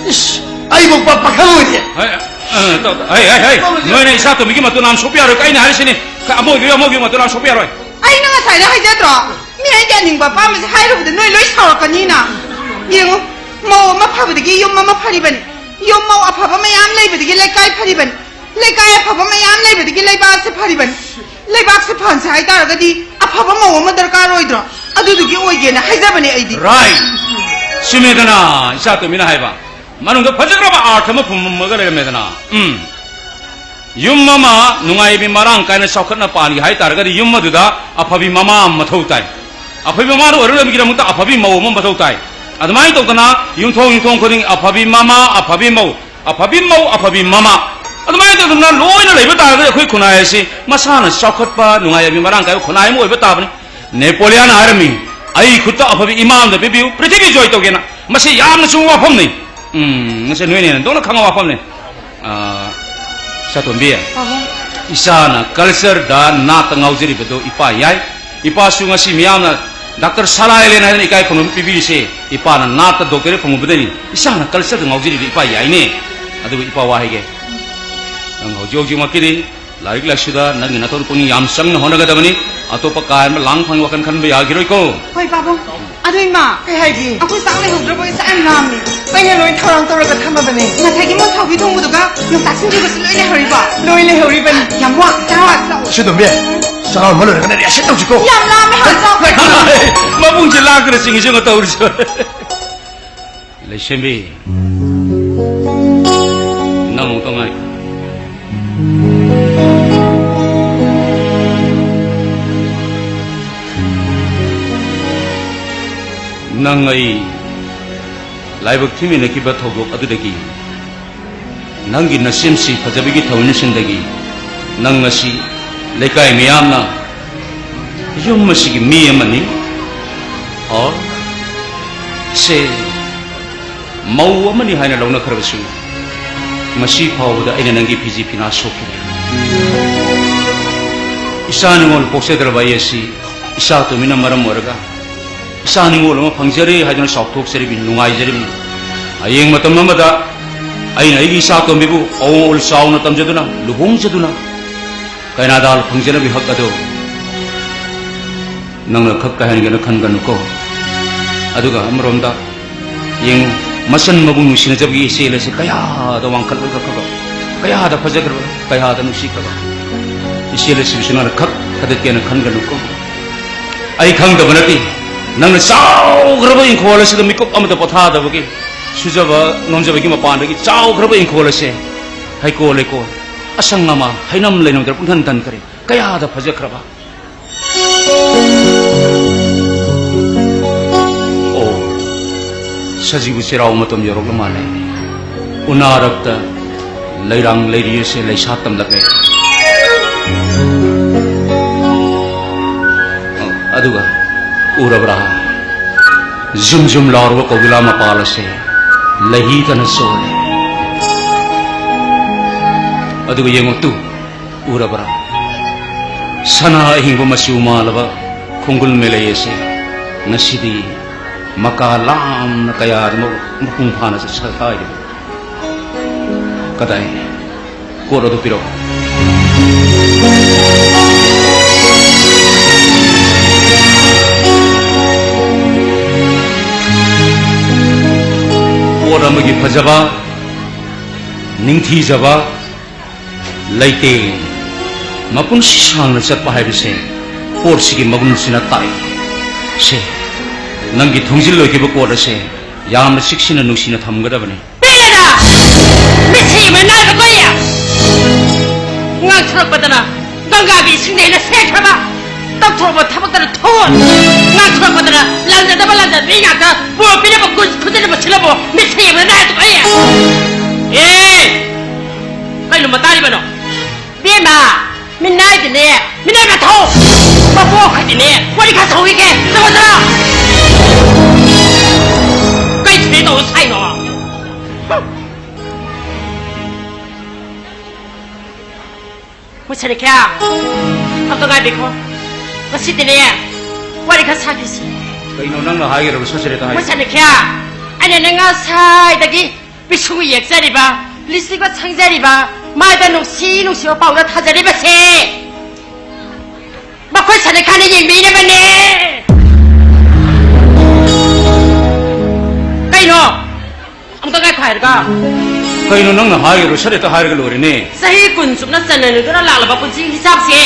ꯏꯁ, ꯑꯩꯕꯨ ꯄ-, ꯄꯥꯈꯪ ꯑꯣꯏꯅꯦ꯫ ꯍꯦ, ꯑ, ꯇꯧ-, ꯍꯦ, ꯍꯦ, ꯍꯦ! ꯅꯣꯏꯅ ꯏꯆꯥ ꯇꯣꯝꯕꯤꯒꯤ ꯃꯇꯨ ꯅꯥꯝ ꯁꯣꯛꯄ ꯌꯥꯔꯣꯏ, ꯑꯩꯅ ꯍꯥꯏꯔꯤꯁꯤꯅꯤ꯫ ꯑꯃ ꯑꯣꯏꯕꯤꯌꯨ, ꯑꯃ ꯑꯣꯏꯕꯤꯌꯨ, ꯃꯇꯨ ꯅꯥꯝ ꯁꯣꯛꯄ ꯌꯥꯔꯣꯏ꯫ ꯑꯩꯅ ꯉꯁꯥꯏꯗ ꯍꯥꯏꯖꯗ꯭ꯔꯣ? ꯃꯤ ꯑꯩꯒꯤ ꯑꯅꯤꯡꯕ ꯑꯄꯥꯝꯕꯁꯦ ꯍꯥꯏꯔꯨꯕꯗ ꯅꯣꯏ ꯂꯣꯏ ꯁꯥꯎꯔꯛꯀꯅꯤꯅ꯫ ꯌꯦꯡꯉꯨ, ꯃꯧ ꯑꯃ ꯐꯕꯗꯒꯤ ꯌꯨꯝ ꯑꯃ ꯐꯔꯤꯕꯅꯤ, ꯌꯨꯝ ꯃꯧ ꯑꯐꯕ ꯃꯌꯥꯝ ꯂꯩꯕꯗꯒꯤ ꯂꯩꯀꯥꯏ ꯐꯔꯤꯕꯅꯤ, ꯂꯩꯀꯥꯏ ꯑꯐꯕ ꯃꯌꯥꯝ ꯂꯩꯕꯗꯒꯤ ꯂꯩꯕꯥꯛꯁꯦ ꯐꯔꯤꯕꯅꯤ꯫ ꯂꯩꯕꯥꯛꯁꯦ ꯐꯍꯟꯁꯦ ꯍꯥꯏꯇꯥꯔꯒꯗꯤ ꯑꯐꯕ ꯃꯧ ꯑꯃ ꯗꯔꯀꯥꯔ ꯑꯣꯏꯗ꯭ꯔꯣ? ꯑꯗꯨꯗꯨꯒꯤ ꯑꯣꯏꯒꯦꯅ ꯍꯥꯏꯖꯕꯅꯦ ꯑꯩꯗꯤ꯫ ꯔꯥꯏꯠ! ꯆꯨꯝꯃꯦꯗꯅ, ꯏꯆꯥ ꯇꯣꯝꯕꯤꯅ ꯍꯥꯏꯕ꯫ ꯃꯅꯨꯡꯗ ꯐꯖꯈ꯭ꯔꯕ ꯑꯥꯔꯊ ꯑꯃ ꯐꯨꯝꯃꯒ ꯂꯩꯔꯝꯃꯦꯗꯅ꯫ ꯎꯝ꯫ ꯌꯨꯝ ꯑꯃ ꯅꯨꯡꯉꯥꯏꯕꯤ ꯃꯔꯥꯡ ꯀꯥꯏꯅ ꯆꯥꯎꯈꯠꯅ ꯄꯥꯟꯒꯦ ꯍꯥꯏ ꯇꯥꯔꯒꯗꯤ ꯌꯨꯝ ꯑꯗꯨꯗ ꯑꯐꯕꯤ ꯃꯃꯥ ꯑꯃ ꯃꯊꯧ ꯇꯥꯏ꯫ ꯑꯐꯕꯤ ꯃꯃꯥꯗꯨ ꯑꯣꯏꯔꯛꯅꯕꯒꯤꯗꯃꯛꯇ ꯑꯐꯕꯤ ꯃꯧ ꯑꯃ ꯃꯊꯧ ꯇꯥꯏ꯫ ꯑꯗꯨꯃꯥꯏꯅ ꯇꯧꯗꯅ ꯌꯨꯝꯊꯣꯡ ꯌꯨꯝꯊꯣꯡ ꯈꯨꯗꯤꯡ ꯑꯐꯕꯤ ꯃꯃꯥ, ꯑꯐꯕꯤ ꯃꯧ, ꯑꯐꯕꯤ ꯃꯧ, ꯑꯐꯕꯤ ꯃꯃꯥ, ꯑꯗꯨꯃꯥꯏꯅ ꯇꯧꯗꯅ ꯂꯣꯏꯅ ꯂꯩꯕ ꯇꯥꯔꯒꯗꯤ ꯑꯩꯈꯣꯏ ꯈꯨꯟꯅꯥꯏ ꯑꯁꯤ ꯃꯁꯥꯅ ꯆꯥꯎꯈꯠꯄ, ꯅꯨꯡꯉꯥꯏꯕꯤ ꯃꯔꯥꯡ ꯀꯥꯏꯕ ꯈꯨꯟꯅꯥꯏ ꯑꯃ ꯑꯣꯏꯕ ꯇꯥꯕꯅꯤ꯫ ꯅꯦꯄꯣꯂꯤꯌꯥꯟꯅ ꯍꯥꯏꯔꯝꯃꯤ, "ꯑꯩ ꯈꯨꯠꯇ ꯑꯐꯕꯤ ꯏꯃꯥ ꯑꯃꯗ ꯄꯤꯕꯤꯌꯨ, ꯄ꯭ꯔꯤꯊꯤꯕꯤ ꯖꯣꯏ ꯇꯧꯒꯦꯅ"꯫ ꯃꯁꯤ ꯌꯥꯝꯅ ꯆꯨꯝꯕ ꯋꯥꯐꯝꯅꯤ꯫ ꯎꯝ, ꯃꯁꯤ ꯅꯣꯏꯅ ꯍꯦꯟꯅ ꯗꯣꯛꯅ ꯈꯪꯕ ꯋꯥꯐꯝꯅꯤ꯫ ꯑꯥ, ꯁꯥꯇꯣꯝꯕꯤ, ꯄꯥꯕꯨꯡ꯫ ꯏꯆꯥꯅ ꯀꯜꯆꯔꯗ ꯅꯥꯠꯇ ꯉꯥꯎꯖꯔꯤꯕꯗꯣ ꯏꯄꯥ ꯌꯥꯏ꯫ ꯏꯄꯥꯁꯨ ꯉꯁꯤ ꯃꯤꯌꯥꯝꯅ ꯗꯥꯛꯇꯔ ꯁꯂꯥꯏꯂꯦꯟ ꯍꯥꯏꯗꯅ ꯏꯀꯥꯏ ꯈꯨꯝꯅꯕ ꯄꯤꯕꯤꯔꯤꯁꯦ, ꯏꯄꯥꯅ ꯅꯥꯠꯇ ꯗꯣꯛꯇꯔꯦꯠ ꯐꯪꯉꯨꯕꯗꯩꯅꯤ꯫ ꯏꯆꯥꯅ ꯀꯜꯆꯔꯗ ꯉꯥꯎꯖꯔꯤꯕ ꯏꯄꯥ ꯌꯥꯏꯅꯦ꯫ ꯑꯗꯨꯕꯨ ꯏꯄꯥ ꯋꯥ ꯍꯥꯏꯒꯦ꯫ ꯅꯪ ꯍꯧꯖꯤꯛ ꯍꯧꯖꯤꯛꯃꯛꯀꯤꯗꯤ ꯂꯥꯏꯔꯤꯛ ꯂꯥꯏꯁꯨꯗ ꯅꯪꯒꯤ ꯅꯊꯧ ꯄꯨꯛꯅꯤꯡ ꯌꯥꯝ ꯆꯪꯅ ꯍꯣꯠꯅꯒꯗꯕꯅꯤ꯫ ꯑꯇꯣꯞꯄ ꯀꯥ ꯍꯦꯟꯕ ꯂꯥꯡ ꯐꯥꯡꯒꯤ ꯋꯥꯈꯜ ꯈꯟꯕ ꯌꯥꯈꯤꯔꯣꯏꯀꯣ꯫ ꯍꯣꯏ ꯄꯥꯕꯨꯡ꯫ ꯑꯗꯨ ꯏꯃꯥ, ꯀꯩ ꯍꯥꯏꯒꯦ? ꯑꯩꯈꯣꯏ ꯆꯥꯛ ꯂꯩꯍꯧꯗ꯭ꯔꯕꯣ? ꯏꯆꯥ ꯌꯥꯝ ꯂꯥꯝꯃꯦ꯫ ꯑꯩꯅ ꯂꯣꯏ ꯊꯧꯔꯥꯡ ꯇꯧꯔꯒ ꯊꯝꯃꯕꯅꯦ꯫ ꯉꯁꯥꯏꯒꯤ ꯃꯣꯟ ꯁꯥꯎꯕꯤ ꯊꯣꯡꯕꯗꯨꯒ ꯌꯣꯡꯆꯥꯛ ꯁꯤꯡꯖꯨꯒꯁꯨ ꯂꯣꯏ ꯂꯩꯍꯧꯔꯤꯕꯣ? ꯂꯣꯏ ꯂꯩꯍꯧꯔꯤꯕꯅꯤ꯫ ꯌꯥꯝ ꯋꯥ, ꯆꯥꯔꯣ, ꯆꯥꯔꯣ꯫ ꯁꯤ ꯇꯣꯝꯕꯤ, ꯆꯥꯔꯣ, ꯑꯃ ꯂꯣꯏꯔꯒꯅꯦ ꯔꯤꯍꯥꯔꯁꯦꯜ ꯇꯧꯁꯤꯀꯣ꯫ ꯌꯥꯝ ꯂꯥꯝꯃꯦ ꯍꯥꯏꯕ꯫ ꯃꯕꯨꯡꯁꯦ ꯂꯥꯡꯗꯅ ꯆꯤꯡꯉꯤꯁꯦ ꯌꯦꯡꯉꯣ ꯇꯧꯔꯤꯁꯦ꯫ ꯂꯩꯁꯦꯝꯕꯤ, ꯅꯪ ꯑꯃꯨꯛꯇ ꯉꯥꯏ꯫ ꯅꯪ ꯑꯩ ꯂꯥꯏꯕꯛ ꯊꯤꯃꯤꯟꯅꯈꯤꯕ ꯊꯧꯗꯣꯛ ꯑꯗꯨꯗꯒꯤ, ꯅꯪꯒꯤ ꯅꯁꯦꯝꯁꯤ ꯐꯖꯕꯒꯤ ꯊꯧꯅꯤꯁꯤꯡꯗꯒꯤ ꯅꯪ ꯉꯁꯤ ꯂꯩꯀꯥꯏ ꯃꯤꯌꯥꯝꯅ ꯌꯨꯝ ꯑꯁꯤꯒꯤ ꯃꯤ ꯑꯃꯅꯤ, ꯑꯣ, ꯁꯦ, ꯃꯧ ꯑꯃꯅꯤ ꯍꯥꯏꯅ ꯂꯧꯅꯈ꯭ꯔꯕꯁꯨ, ꯉꯁꯤ ꯐꯥꯎꯕꯗ ꯑꯩꯅ ꯅꯪꯒꯤ ꯐꯤꯖꯤ ꯐꯤꯅꯥ ꯁꯣꯛꯈꯤꯗꯦ꯫ ꯏꯆꯥ ꯅꯤꯉꯣꯜ ꯄꯣꯛꯆꯗ꯭ꯔꯕ ꯑꯩ ꯑꯁꯤ ꯏꯆꯥ ꯇꯨꯃꯤꯅ ꯃꯔꯝ ꯑꯣꯏꯔꯒ ꯏꯆꯥ ꯅꯤꯉꯣꯜ ꯑꯃ ꯐꯪꯖꯔꯦ ꯍꯥꯏꯗꯨꯅ ꯆꯥꯎꯊꯣꯛꯆꯔꯤꯕꯅꯤ, ꯅꯨꯡꯉꯥꯏꯖꯔꯤꯕꯅꯤ꯫ ꯍꯌꯦꯡ ꯃꯇꯝ ꯑꯃꯗ ꯑꯩꯅ ꯑꯩꯒꯤ ꯏꯆꯥ ꯇꯣꯝꯕꯤꯕꯨ ꯑꯋꯣꯜ ꯆꯥꯎꯅ ꯇꯝꯖꯗꯨꯅ, ꯂꯨꯍꯣꯡꯖꯗꯨꯅ, ꯀꯩꯅꯥꯗꯥꯜ ꯐꯪꯖꯅꯕꯒꯤ ꯍꯛ ꯑꯗꯨ ꯅꯪꯅ ꯈꯛ ꯀꯥꯏꯍꯟꯒꯦꯅ ꯈꯟꯒꯅꯨꯀꯣ꯫ ꯑꯗꯨꯒ ꯑꯃꯔꯣꯝꯗ ꯌꯦꯡꯉꯨ, ꯃꯆꯟ ꯃꯕꯨꯡ ꯅꯨꯡꯁꯤꯅꯖꯕꯒꯤ ꯏꯆꯦꯜ ꯑꯁꯤ ꯀꯌꯥꯗ ꯋꯥꯡꯈꯠꯂꯒ ꯈ꯭ꯔꯕ, ꯀꯌꯥꯗ ꯐꯖꯈ꯭ꯔꯕ, ꯀꯌꯥꯗ ꯅꯨꯡꯁꯤꯈ꯭ꯔꯕ ꯏꯆꯦꯜ ꯑꯁꯤꯕꯨꯁꯨ ꯅꯪꯅ ꯈꯛ ꯊꯥꯗꯠꯀꯦꯅ ꯈꯟꯒꯅꯨꯀꯣ꯫ ꯑꯩ ꯈꯪꯗꯕ ꯅꯠꯇꯦ, ꯅꯪꯅ ꯆꯥꯎꯈ꯭ꯔꯕ ꯏꯪꯈꯣꯜ ꯑꯁꯤꯗ ꯃꯤꯀꯨꯞ ꯑꯃꯇ ꯄꯣꯊꯥꯗꯕꯒꯤ, ꯁꯨꯖꯕ ꯅꯣꯝꯖꯕꯒꯤ ꯃꯄꯥꯟꯗꯒꯤ ꯆꯥꯎꯈ꯭ꯔꯕ ꯏꯪꯈꯣꯜ ꯑꯁꯦ ꯍꯩꯀꯣꯜ ꯂꯩꯀꯣꯜ, ꯑꯁꯪ ꯑꯃꯥꯟ, ꯍꯩꯅꯝ ꯂꯩꯅꯝꯗ ꯄꯨꯡꯊꯟ ꯊꯟꯈ꯭ꯔꯦ꯫ ꯀꯌꯥꯗ ꯐꯖꯈ꯭ꯔꯕ꯫ ꯑꯣ, ꯁꯖꯤꯕꯨ ꯆꯩꯔꯥꯎ ꯃꯇꯝ ꯌꯧꯔꯛꯂ ꯃꯥꯜꯂꯦ꯫ ꯎꯅꯥꯔꯛꯇ ꯂꯩꯔꯥꯡ ꯂꯩꯔꯤ ꯑꯁꯦ ꯂꯩꯁꯥ ꯇꯝꯂꯛꯂꯦ꯫ ꯑꯣ, ꯑꯗꯨꯒ ꯎꯔꯕ꯭ꯔꯥ? ꯖꯨꯝ ꯖꯨꯝ ꯂꯥꯎꯔꯕ ꯀꯧꯕꯤꯂꯥ ꯃꯄꯥꯜ ꯑꯁꯦ ꯂꯩꯍꯤꯗꯅ ꯆꯣꯜꯂꯦ꯫ ꯑꯗꯨꯒ ꯌꯦꯡꯉꯨ ꯇꯨ, ꯎꯔꯕ꯭ꯔꯥ? ꯁꯅꯥ ꯑꯍꯤꯡꯕ ꯃꯆꯨ ꯃꯥꯜꯂꯕ ꯈꯣꯡꯒꯨꯜ ꯃꯦꯂꯩ ꯑꯁꯦ ꯉꯁꯤꯗꯤ ꯃꯀꯥ ꯂꯥꯝꯅ ꯀꯌꯥꯗ ꯃꯄꯨꯡ ꯐꯥꯅ ꯆꯠꯁꯤꯜꯂꯛꯂꯤꯕ꯫ ꯀꯗꯥꯏ? ꯀꯣꯠ ꯑꯗꯨ ꯄꯤꯔꯛꯎ꯫ ꯄꯣꯠ ꯑꯃꯒꯤ ꯐꯖꯕ, ꯅꯤꯡꯊꯤꯖꯕ, ꯂꯩꯇꯦꯡ, ꯃꯄꯨꯟꯁꯤ ꯁꯥꯡꯅ ꯆꯠꯄ ꯍꯥꯏꯕꯁꯦ ꯄꯣꯠꯁꯤꯒꯤ ꯃꯒꯨꯟꯁꯤꯅ ꯇꯥꯛꯏ꯫ ꯁꯦ, ꯅꯪꯒꯤ ꯊꯣꯡꯖꯤꯜ ꯂꯣꯏꯈꯤꯕ ꯀꯣꯠ ꯑꯁꯦ ꯌꯥꯝꯅ ꯆꯦꯛꯁꯤꯟꯅ ꯅꯨꯡꯁꯤꯅ ꯊꯝꯒꯗꯕꯅꯤ꯫ ꯄꯦꯔꯦꯗ! ꯃꯤꯠꯁꯤ ꯃꯅꯥꯏ ꯀꯛꯄ ꯌꯥ! ꯉꯥꯡꯊꯣꯔꯛꯄꯗꯅ ꯒꯪꯒꯥꯒꯤ ꯏꯁꯤꯡꯅ ꯍꯦꯟꯅ ꯁꯦꯡꯈ꯭ꯔꯕ! ꯇꯧꯊꯣꯔꯛꯄ ꯊꯕꯛꯇꯅ ꯊꯣꯠ! ꯉꯥꯡꯊꯣꯔꯛꯄꯗꯅ ꯂꯥꯟꯖꯗꯕ ꯂꯥꯟꯖꯕꯤ ꯉꯥꯛꯇ ꯄꯣꯔꯛꯄꯤꯅꯕ ꯈꯨ-, ꯈꯨꯖꯤꯟꯅꯕ ꯁꯤꯜꯂꯕꯣ? ꯃꯤꯠꯁꯤ ꯃꯅꯥꯏ ꯀꯛꯄ ꯌꯥ! ꯑꯦ! ꯀꯩꯅꯣ ꯃꯇꯥꯔꯤꯕꯅꯣ? ꯕꯦꯝꯃ! ꯃꯤꯅꯥꯏꯗꯨꯅꯦ! ꯃꯤꯅꯥꯏ ꯃꯊꯧ! ꯃꯕꯣꯛ ꯍꯥꯏꯗꯤꯅꯦ! ꯋꯥꯔꯤ ꯈꯔ ꯁꯥꯎꯈꯤꯒꯦ! ꯆꯠꯂꯣ, ꯆꯠꯂꯣ! ꯀꯩ ꯊꯤꯔꯦ ꯇꯧꯔ ꯁꯥꯏꯅꯣ? ꯃꯣꯏ ꯁꯅꯤꯈ꯭ꯌꯥ! ꯑꯝꯇ ꯉꯥꯏꯕꯤꯈꯣ꯫ ꯉꯁꯤꯗꯤꯅꯦ, ꯋꯥꯔꯤ ꯈꯔ ꯁꯥꯈꯤꯁꯤ꯫ ꯀꯩꯅꯣ ꯅꯪꯅ ꯍꯥꯏꯒꯗꯕ ꯁꯠ ꯁꯠ ꯍꯦꯛꯇ ꯍꯥꯏ? ꯃꯣꯏ ꯁꯅꯤꯈ꯭ꯌꯥ! ꯑꯩꯅ ꯅꯪ ꯉꯁꯥꯏꯗꯒꯤ ꯄꯤꯁꯨꯝꯒ ꯌꯦꯛꯆꯔꯤꯕ, ꯂꯤꯞꯁꯇꯤꯛꯀ ꯁꯪꯖꯔꯤꯕ, ꯃꯥꯏꯗ ꯅꯨꯡꯁꯤ ꯅꯨꯡꯁꯤꯕ ꯄꯥꯎꯗ ꯊꯥꯖꯔꯤꯕꯁꯦ ꯃꯈꯣꯏ ꯁꯅꯤꯈꯥꯅ ꯌꯦꯡꯕꯤꯅꯕꯅꯦ꯫ ꯀꯩꯅꯣ? ꯑꯃꯨꯛꯇ ꯉꯥꯏꯈꯣ ꯍꯥꯏꯔꯒ꯫ ꯀꯩꯅꯣ ꯅꯪꯅ ꯍꯥꯏꯔꯤꯗꯣ? ꯁꯠ ꯍꯦꯛꯇ ꯍꯥꯏꯔꯒ ꯂꯣꯏꯔꯦꯅꯦ꯫ ꯆꯍꯤ ꯀꯨꯟ ꯆꯨꯞꯅ ꯆꯟꯅꯅꯗꯨꯅ ꯂꯥꯛꯂꯕ ꯄꯨꯟꯁꯤ ꯍꯤꯁꯥꯞꯁꯦ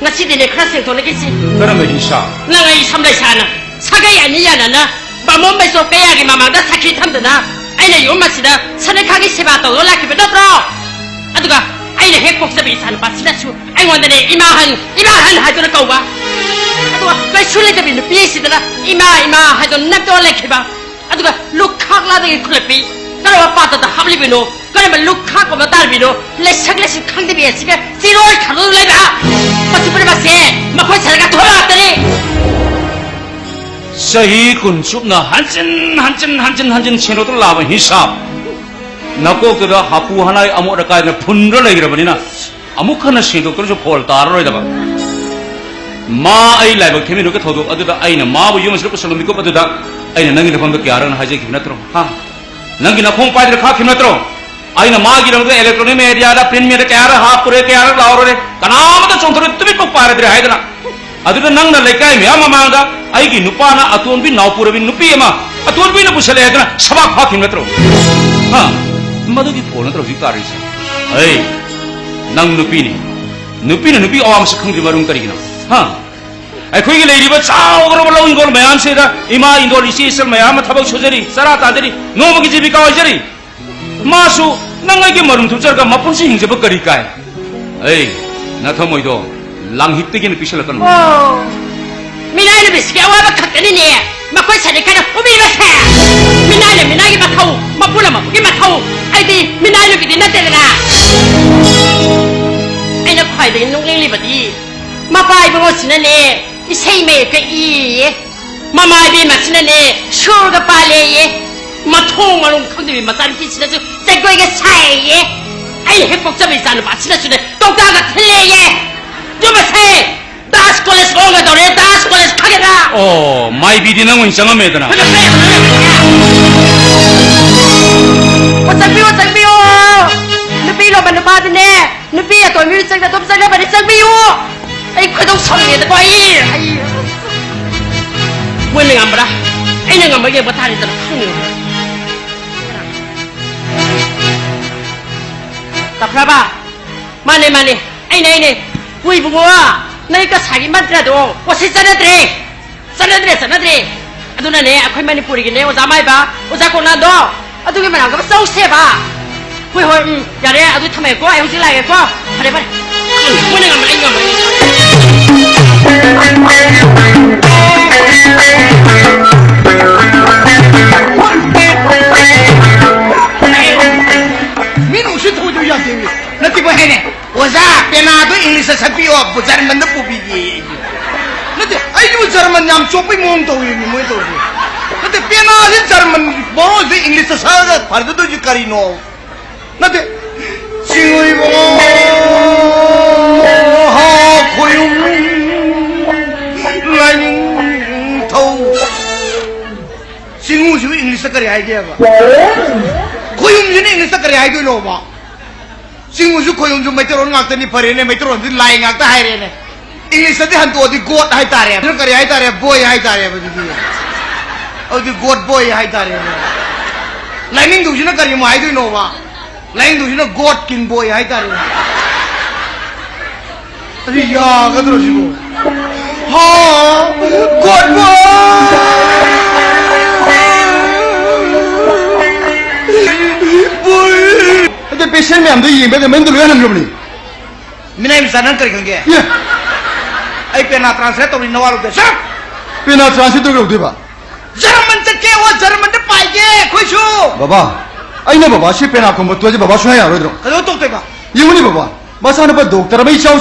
ꯉꯁꯤꯗꯤꯅꯦ ꯈꯔ ꯁꯦꯡꯗꯣꯛꯅꯈꯤꯁꯤ꯫ ꯀꯔꯝꯕ ꯍꯤꯁꯥꯞ? ꯅꯪ ꯑꯩ ꯁꯝ ꯂꯩꯁꯥꯅ ꯁꯥꯒꯩ ꯑꯅꯤ ꯌꯥꯅꯅ ꯕꯥꯃꯣꯟ ꯃꯩꯆꯣꯞ ꯀꯌꯥꯒꯤ ꯃꯃꯥꯡꯗ ꯁꯥꯈꯤ ꯊꯝꯗꯨꯅ ꯑꯩꯅ ꯌꯨꯝ ꯑꯁꯤꯗ ꯁꯅꯤꯈꯥꯒꯤ ꯁꯦꯕꯥ ꯇꯧꯗꯨꯅ ꯂꯥꯛꯈꯤꯕ ꯅꯠꯇ꯭ꯔꯣ? ꯑꯗꯨꯒ ꯑꯩꯅ ꯍꯦꯛ ꯄꯣꯛꯆꯕ ꯏꯆꯥꯅꯨꯄꯥꯁꯤꯅꯁꯨ ꯑꯩꯉꯣꯟꯗꯅꯦ ꯏꯃꯥ ꯍꯟ, ꯏꯃꯥ ꯍꯟ ꯍꯥꯏꯗꯨꯅ ꯀꯧꯕ꯫ ꯑꯗꯨꯒ ꯀꯩꯁꯨ ꯂꯩꯇꯕꯤ ꯅꯨꯄꯤ ꯑꯁꯤꯗꯅ ꯏꯃꯥ, ꯏꯃꯥ ꯍꯥꯏꯗꯨꯅ ꯅꯞꯇꯨꯅ ꯂꯩꯈꯤꯕ꯫ ꯑꯗꯨꯒ ꯂꯨꯈꯥꯛ ꯂꯥꯗꯒꯤ ꯈꯨꯜꯂꯛꯄꯤ ꯀꯔꯝꯕ ꯄꯥꯇ꯭ꯔꯗ ꯍꯥꯞꯂꯤꯕꯅꯣ? ꯀꯔꯝꯕ ꯂꯨꯈꯥꯛ ꯑꯃ ꯇꯥꯔꯤꯕꯅꯣ? ꯂꯩꯁꯛ ꯂꯩꯁꯤꯡ ꯈꯪꯗꯕꯤ ꯑꯁꯤꯒ ꯆꯤꯔꯣꯏ ꯈꯥꯔꯣꯏ ꯂꯩꯕ! ꯃꯁꯤ ꯄꯨꯝꯅꯃꯛꯁꯦ ꯃꯈꯣꯏ ꯁꯥꯏꯒ ꯊꯣꯛꯂꯛꯇꯅꯤ! ꯆꯍꯤ ꯀꯨꯟ ꯆꯨꯞꯅ ꯍꯟꯖꯤꯟ ꯍꯟꯖꯤꯟ ꯍꯟꯖꯤꯟ ꯍꯟꯖꯤꯟ ꯁꯦꯡꯗꯣꯛꯇꯨꯅ ꯂꯥꯛꯑꯕ ꯍꯤꯁꯥꯞ, ꯅꯀꯣꯛꯇꯨꯗ ꯍꯥꯄꯨ ꯍꯅꯥꯏ ꯑꯃꯣꯠ ꯑꯀꯥꯏꯗꯨꯅ ꯐꯨꯟꯗꯨꯅ ꯂꯩꯈ꯭ꯔꯕꯅꯤꯅ, ꯑꯃꯨꯛ ꯍꯟꯅ ꯁꯦꯡꯗꯣꯛꯇ꯭ꯔꯁꯨ ꯐꯣꯜ ꯇꯥꯔꯔꯣꯏꯗꯕ꯫ ꯃꯥ ꯑꯩ ꯂꯥꯏꯕꯛ ꯊꯤꯃꯤꯟꯅꯕꯒꯤ ꯊꯧꯗꯣꯛ ꯑꯗꯨꯗ ꯑꯩꯅ ꯃꯥꯕꯨ ꯌꯨꯝ ꯑꯁꯤꯗ ꯄꯨꯁꯜꯂꯝꯕ ꯃꯤꯀꯨꯞ ꯑꯗꯨꯗ ꯑꯩꯅ ꯅꯪꯒꯤ ꯅꯐꯝꯗ ꯀꯌꯥꯔꯛꯅ ꯍꯥꯏꯖꯈꯤꯕ ꯅꯠꯇ꯭ꯔꯣ? ꯍꯥ? ꯅꯪꯒꯤ ꯅꯈꯣꯡ ꯄꯥꯏꯗꯨꯅ ꯈꯥꯛꯈꯤꯕ ꯅꯠꯇ꯭ꯔꯣ? ꯑꯩꯅ ꯃꯥꯒꯤꯗꯃꯛꯇ electronic mediaꯗ, print mediaꯗ ꯀꯌꯥꯔꯛ ꯍꯥꯞꯄꯨꯔꯦ, ꯀꯌꯥꯔꯛ ꯂꯥꯎꯔꯨꯔꯦ, ꯀꯅꯥꯃꯠꯇ ꯆꯣꯡꯊꯣꯔꯛ, ꯇꯨꯃꯤꯟ ꯀꯣꯛ ꯄꯥꯏꯔꯗ꯭ꯔꯦ ꯍꯥꯏꯗꯅ꯫ ꯑꯗꯨꯗ ꯅꯪꯅ ꯂꯩꯀꯥꯏ ꯃꯌꯥꯝ ꯃꯃꯥꯡꯗ ꯑꯩꯒꯤ ꯅꯨꯄꯥꯅ ꯑꯇꯣꯟꯕꯤ ꯅꯥꯎꯄꯨꯔꯕꯤ ꯅꯨꯄꯤ ꯑꯃ ꯑꯇꯣꯟꯕꯤꯅ ꯄꯨꯁꯜꯂꯛꯑꯦ ꯍꯥꯏꯗꯅ ꯁꯕꯥꯛ ꯐꯥꯈꯤꯕ ꯅꯠꯇ꯭ꯔꯣ? ꯍꯥ? ꯃꯗꯨꯒꯤ ꯐꯣꯟ ꯅꯠꯇ꯭ꯔꯣ ꯍꯧꯖꯤꯛ ꯇꯥꯔꯤꯁꯦ? ꯑꯩ, ꯅꯪ ꯅꯨꯄꯤꯅꯤ꯫ ꯅꯨꯄꯤꯅ ꯅꯨꯄꯤ ꯑꯋꯥ ꯃꯁꯛ ꯈꯪꯗ꯭ꯔꯤ ꯃꯔꯝ ꯀꯔꯤꯒꯤꯅꯣ? ꯍꯥ? ꯑꯩꯈꯣꯏꯒꯤ ꯂꯩꯔꯤꯕ ꯆꯥꯎꯈ꯭ꯔꯕ ꯂꯧ ꯍꯤꯡꯒꯣꯜ ꯃꯌꯥꯝꯁꯤꯗ ꯏꯃꯥ ꯏꯟꯗꯣꯜ ꯏꯆꯦ ꯏꯆꯜ ꯃꯌꯥꯝ ꯑꯃ ꯊꯕꯛ ꯁꯨꯖꯔꯤ, ꯆꯔꯥ ꯇꯥꯟꯖꯔꯤ, ꯅꯣꯡꯃꯒꯤ ꯖꯤꯕꯤꯀꯥ ꯑꯣꯏꯖꯔꯤ꯫ ꯃꯥꯁꯨ ꯅꯪ ꯑꯩꯒꯤ ꯃꯔꯨꯝ ꯊꯨꯞꯆꯔꯒ ꯃꯄꯨꯟꯁꯤ ꯍꯤꯡꯖꯕ ꯀꯔꯤ ꯀꯥꯏ? ꯑꯩ, ꯅꯊꯃꯣꯏꯗꯣ ꯂꯥꯡꯍꯤꯛꯇꯒꯤ ꯍꯦꯟꯅ ꯄꯤꯛꯁꯜꯂꯛꯀꯅꯨ꯫ ꯑꯣ, ꯃꯤꯅꯥꯏ ꯅꯨꯄꯤꯁꯤꯒꯤ ꯑꯋꯥꯕ ꯈꯛꯇꯅꯤꯅꯦ꯫ ꯃꯈꯣꯏ ꯁꯥꯏꯗ ꯈꯔ ꯐꯨꯕꯤꯕꯁꯦ꯫ ꯃꯤꯅꯥꯏꯅ ꯃꯤꯅꯥꯏꯒꯤ ꯃꯊꯧ, ꯃꯄꯨꯅ ꯃꯄꯨꯒꯤ ꯃꯊꯧ꯫ ꯑꯩꯗꯤ ꯃꯤꯅꯥꯏ ꯅꯨꯄꯤꯗꯤ ꯅꯠꯇꯦꯗꯅ꯫ ꯑꯩꯅ ꯈ꯭ꯋꯥꯏꯗꯒꯤ ꯅꯣꯛꯅꯤꯡꯂꯤꯕꯗꯤ ꯃꯄꯥ ꯏꯕꯨꯡꯉꯣꯁꯤꯅꯅꯦ, ꯏꯁꯩ ꯃꯌꯦꯛꯀ ꯏꯌꯦ꯫ ꯃꯃꯥ ꯏꯕꯦꯝꯃꯁꯤꯅꯅꯦ, ꯁꯨꯔꯒ ꯄꯥꯜꯂꯦꯌꯦ꯫ ꯃꯊꯣꯡ ꯃꯔꯣꯡ ꯈꯪꯗꯕꯤ ꯃꯆꯥꯅꯨꯄꯤꯁꯤꯅꯁꯨ ꯖꯒꯣꯏꯒ ꯁꯥꯏꯌꯦ꯫ ꯑꯩꯅ ꯍꯦꯛ ꯄꯣꯛꯆꯕ ꯏꯆꯥ ꯅꯨꯄꯥꯁꯤꯅꯁꯨꯅꯦ, ꯀꯧꯇꯥꯒ ꯊꯤꯜꯂꯦꯌꯦ꯫ ꯌꯨꯝ ꯑꯁꯦ ꯗꯥꯟꯁ ꯀꯣꯂꯦꯖ ꯑꯣꯟꯒꯗꯧꯔꯦ, ꯗꯥꯟꯁ ꯀꯣꯂꯦꯖ ꯈꯪꯒꯗ꯭ꯔꯥ? ꯑꯣ, ꯃꯥꯏꯕꯤꯗꯤ ꯅꯪ ꯑꯣꯏꯅ ꯆꯪꯉꯝꯃꯦꯗꯅ꯫ ꯐꯖ ꯐꯖ ꯐꯖ꯫ ꯑꯣ, ꯆꯪꯕꯤꯌꯣ, ꯆꯪꯕꯤꯌꯣ꯫ ꯅꯨꯄꯤ ꯂꯣꯟꯕ ꯅꯨꯄꯥꯗꯨꯅꯦ, ꯅꯨꯄꯤ ꯑꯇꯣꯟꯕꯤ ꯆꯪꯗ ꯑꯗꯨꯝ ꯆꯪꯅꯕꯅꯤ, ꯆꯪꯕꯤꯌꯨ꯫ ꯑꯩ ꯈꯣꯏꯗꯧ ꯁꯥꯎꯅꯤꯡꯉꯦꯗꯀꯣ, ꯑꯩ, ꯑꯩ꯫ ꯃꯣꯏꯅ ꯉꯝꯕ꯭ꯔꯥ? ꯑꯩꯅ ꯉꯝꯕ꯭ꯔꯥ ꯌꯦꯡꯕ ꯇꯥꯔꯦꯗꯅ, ꯈꯪꯉꯦ꯫ ꯇꯥꯈ꯭ꯔꯕ? ꯃꯥꯅꯦ, ꯃꯥꯅꯦ, ꯑꯩꯅꯦ, ꯑꯩꯅꯦ꯫ ꯍꯣꯏ ꯏꯕꯨꯡꯉꯣ, ꯅꯣꯏ ꯀꯁꯥꯒꯤ ꯃꯟꯇ꯭ꯔꯗꯣ ꯋꯥꯁꯤ ꯆꯠꯅꯗ꯭ꯔꯦ꯫ ꯆꯠꯅꯗ꯭ꯔꯦ, ꯆꯠꯅꯗ꯭ꯔꯦ꯫ ꯑꯗꯨꯅꯅꯦ, ꯑꯩꯈꯣꯏ ꯃꯅꯤꯄꯨꯔꯤꯒꯤꯅꯦ, ꯑꯣꯖꯥ ꯃꯥꯏꯕ, ꯑꯣꯖꯥ ꯀꯣꯛꯅꯥꯟꯗꯣ, ꯑꯗꯨꯒꯤ ꯃꯅꯥꯛꯇ ꯆꯧꯁꯦꯕ꯫ ꯍꯣꯏ, ꯍꯣꯏ, ꯎꯝ, ꯌꯥꯔꯦ, ꯑꯗꯨ ꯊꯝꯃꯒꯦꯀꯣ, ꯑꯩ ꯍꯧꯖꯤꯛ ꯂꯥꯛꯑꯒꯦꯀꯣ꯫ ꯐꯔꯦ, ꯐꯔꯦ꯫ ꯎꯝ, ꯃꯣꯏꯅ ꯉꯝꯃꯦ, ꯑꯩ ꯉꯝꯃꯦ꯫ ꯃꯤꯅ ꯎꯁꯤꯠ ꯊꯑꯣꯏꯗꯧ ꯌꯥꯗꯦꯃꯤ꯫ ꯅꯠꯇꯦ, ꯃꯣꯏ ꯍꯥꯏꯅꯦ, "ꯑꯣꯖꯥ, ꯄꯦꯅꯥꯗꯣ ꯏꯪꯂꯤꯁꯇ ꯁꯛꯄꯤꯌꯣ, ꯖꯔꯃꯟꯗ ꯄꯨꯕꯤꯒꯦ" ꯑꯩꯁꯦ꯫ ꯅꯠꯇꯦ, ꯑꯩꯒꯤꯕꯨ ꯖꯔꯃꯟ ꯌꯥꯝ ꯆꯣꯞꯄꯩ ꯃꯑꯣꯡ ꯇꯧꯔꯤꯅꯤ ꯃꯣꯏ ꯇꯧꯔꯤꯁꯦ꯫ ꯅꯠꯇꯦ, ꯄꯦꯅꯥꯁꯦ ꯖꯔꯃꯟ ꯕꯣꯔꯣꯁꯦ ꯏꯪꯂꯤꯁꯇ ꯁꯛꯑꯒ ꯐꯔꯗꯣꯏꯁꯦ ꯀꯔꯤꯅꯣ? ꯅꯠꯇꯦ, ꯆꯤꯡꯉꯨꯏꯕꯣ ꯍꯥ ꯈꯣꯌꯨꯝ ꯂꯥꯏꯅꯤꯡꯊꯧ꯫ ꯆꯤꯡꯉꯨꯁꯤꯕꯨ ꯏꯪꯂꯤꯁꯇ ꯀꯔꯤ ꯍꯥꯏꯒꯦꯕ? ꯈꯣꯏ ꯌꯨꯝꯁꯤꯅ ꯏꯪꯂꯤꯁꯇ ꯀꯔꯤ ꯍꯥꯏꯗꯣꯏꯅꯣꯕ? ꯆꯤꯡꯉꯨꯁꯨ ꯈꯣꯏꯌꯨꯝꯁꯨ ꯃꯩꯇꯩꯔꯣꯟ ꯉꯥꯛꯇꯅꯤ, ꯐꯔꯦꯅꯦ, ꯃꯩꯇꯩꯔꯣꯟꯗꯤ ꯂꯥꯏ ꯉꯥꯛꯇ ꯍꯥꯏꯔꯦꯅꯦ꯫ ꯏꯪꯂꯤꯁꯇꯗꯤ ꯍꯟꯗꯣꯛꯑꯗꯤ ꯒꯣꯠ ꯍꯥꯏꯇꯥꯔꯦ꯫ ꯑꯗꯨꯅ ꯀꯔꯤ ꯍꯥꯏꯇꯥꯔꯦ? ꯕꯣꯏ ꯍꯥꯏꯇꯥꯔꯦꯕ ꯑꯗꯨꯗꯤ꯫ ꯑꯗꯨꯗꯤ ꯒꯣꯠ ꯕꯣꯏ ꯍꯥꯏꯇꯥꯔꯦꯅꯦ꯫ ꯂꯥꯏꯅꯤꯡꯊꯧꯁꯤꯅ ꯀꯔꯤ ꯑꯃꯨꯛ ꯍꯥꯏꯗꯣꯏꯅꯣꯕ? ꯂꯥꯏꯅꯤꯡꯊꯧꯁꯤꯅ ꯒꯣꯠ ꯀꯤꯟ ꯕꯣꯏ ꯍꯥꯏꯇꯥꯔꯦꯅꯦ꯫ ꯑꯗꯨ ꯌꯥꯒꯗ꯭ꯔꯣ ꯁꯤꯕꯨ? ꯍꯥ? ꯒꯣꯠ ꯕꯣꯏ! ꯕꯣꯏ! ꯑꯗ ꯄꯦꯁꯦꯟ ꯃꯌꯥꯝꯗꯣ ꯌꯦꯡꯕꯗ ꯃꯌꯨꯝꯗ ꯂꯣꯏ ꯍꯟꯈ꯭ꯔꯕꯅꯤ꯫ ꯃꯤꯅꯥꯏ ꯃꯆꯥ, ꯅꯪ ꯀꯔꯤ ꯈꯪꯒꯦ? ꯑꯦ! ꯑꯩ ꯄꯦꯅꯥ ꯇ꯭ꯔꯥꯟꯁꯂꯦꯠ ꯇꯧꯔꯤ, ꯅꯋꯥ ꯂꯧꯗꯦ꯫ ꯁꯠ! ꯄꯦꯅꯥ ꯇ꯭ꯔꯥꯟꯁꯂꯦꯠ ꯇꯧꯔ ꯀꯩꯗꯧꯗꯣꯏꯕ? ꯖꯔꯃꯟ ꯆꯠꯀꯦ, ꯑꯣ, ꯖꯔꯃꯟꯗ ꯄꯥꯏꯒꯦ, ꯑꯩꯈꯣꯏꯁꯨ꯫ ꯕꯕꯥ, ꯑꯩꯅ ꯕꯕꯥ ꯁꯤ ꯄꯦꯅꯥ ꯈꯣꯡꯕ ꯇꯣꯛꯑꯁꯦ ꯕꯕꯥ ꯁꯨꯡꯌꯥ ꯌꯥꯔꯣꯏꯗ꯭ꯔꯣ? ꯀꯩꯗꯧ ꯇꯣꯛꯇꯣꯏꯕ? ꯌꯦꯡꯉꯨꯅꯦ ꯕꯕꯥ, ꯃꯆꯥꯅꯨꯄꯥ ꯗꯣꯛꯇꯔ ꯑꯃ ꯏꯆꯥꯎ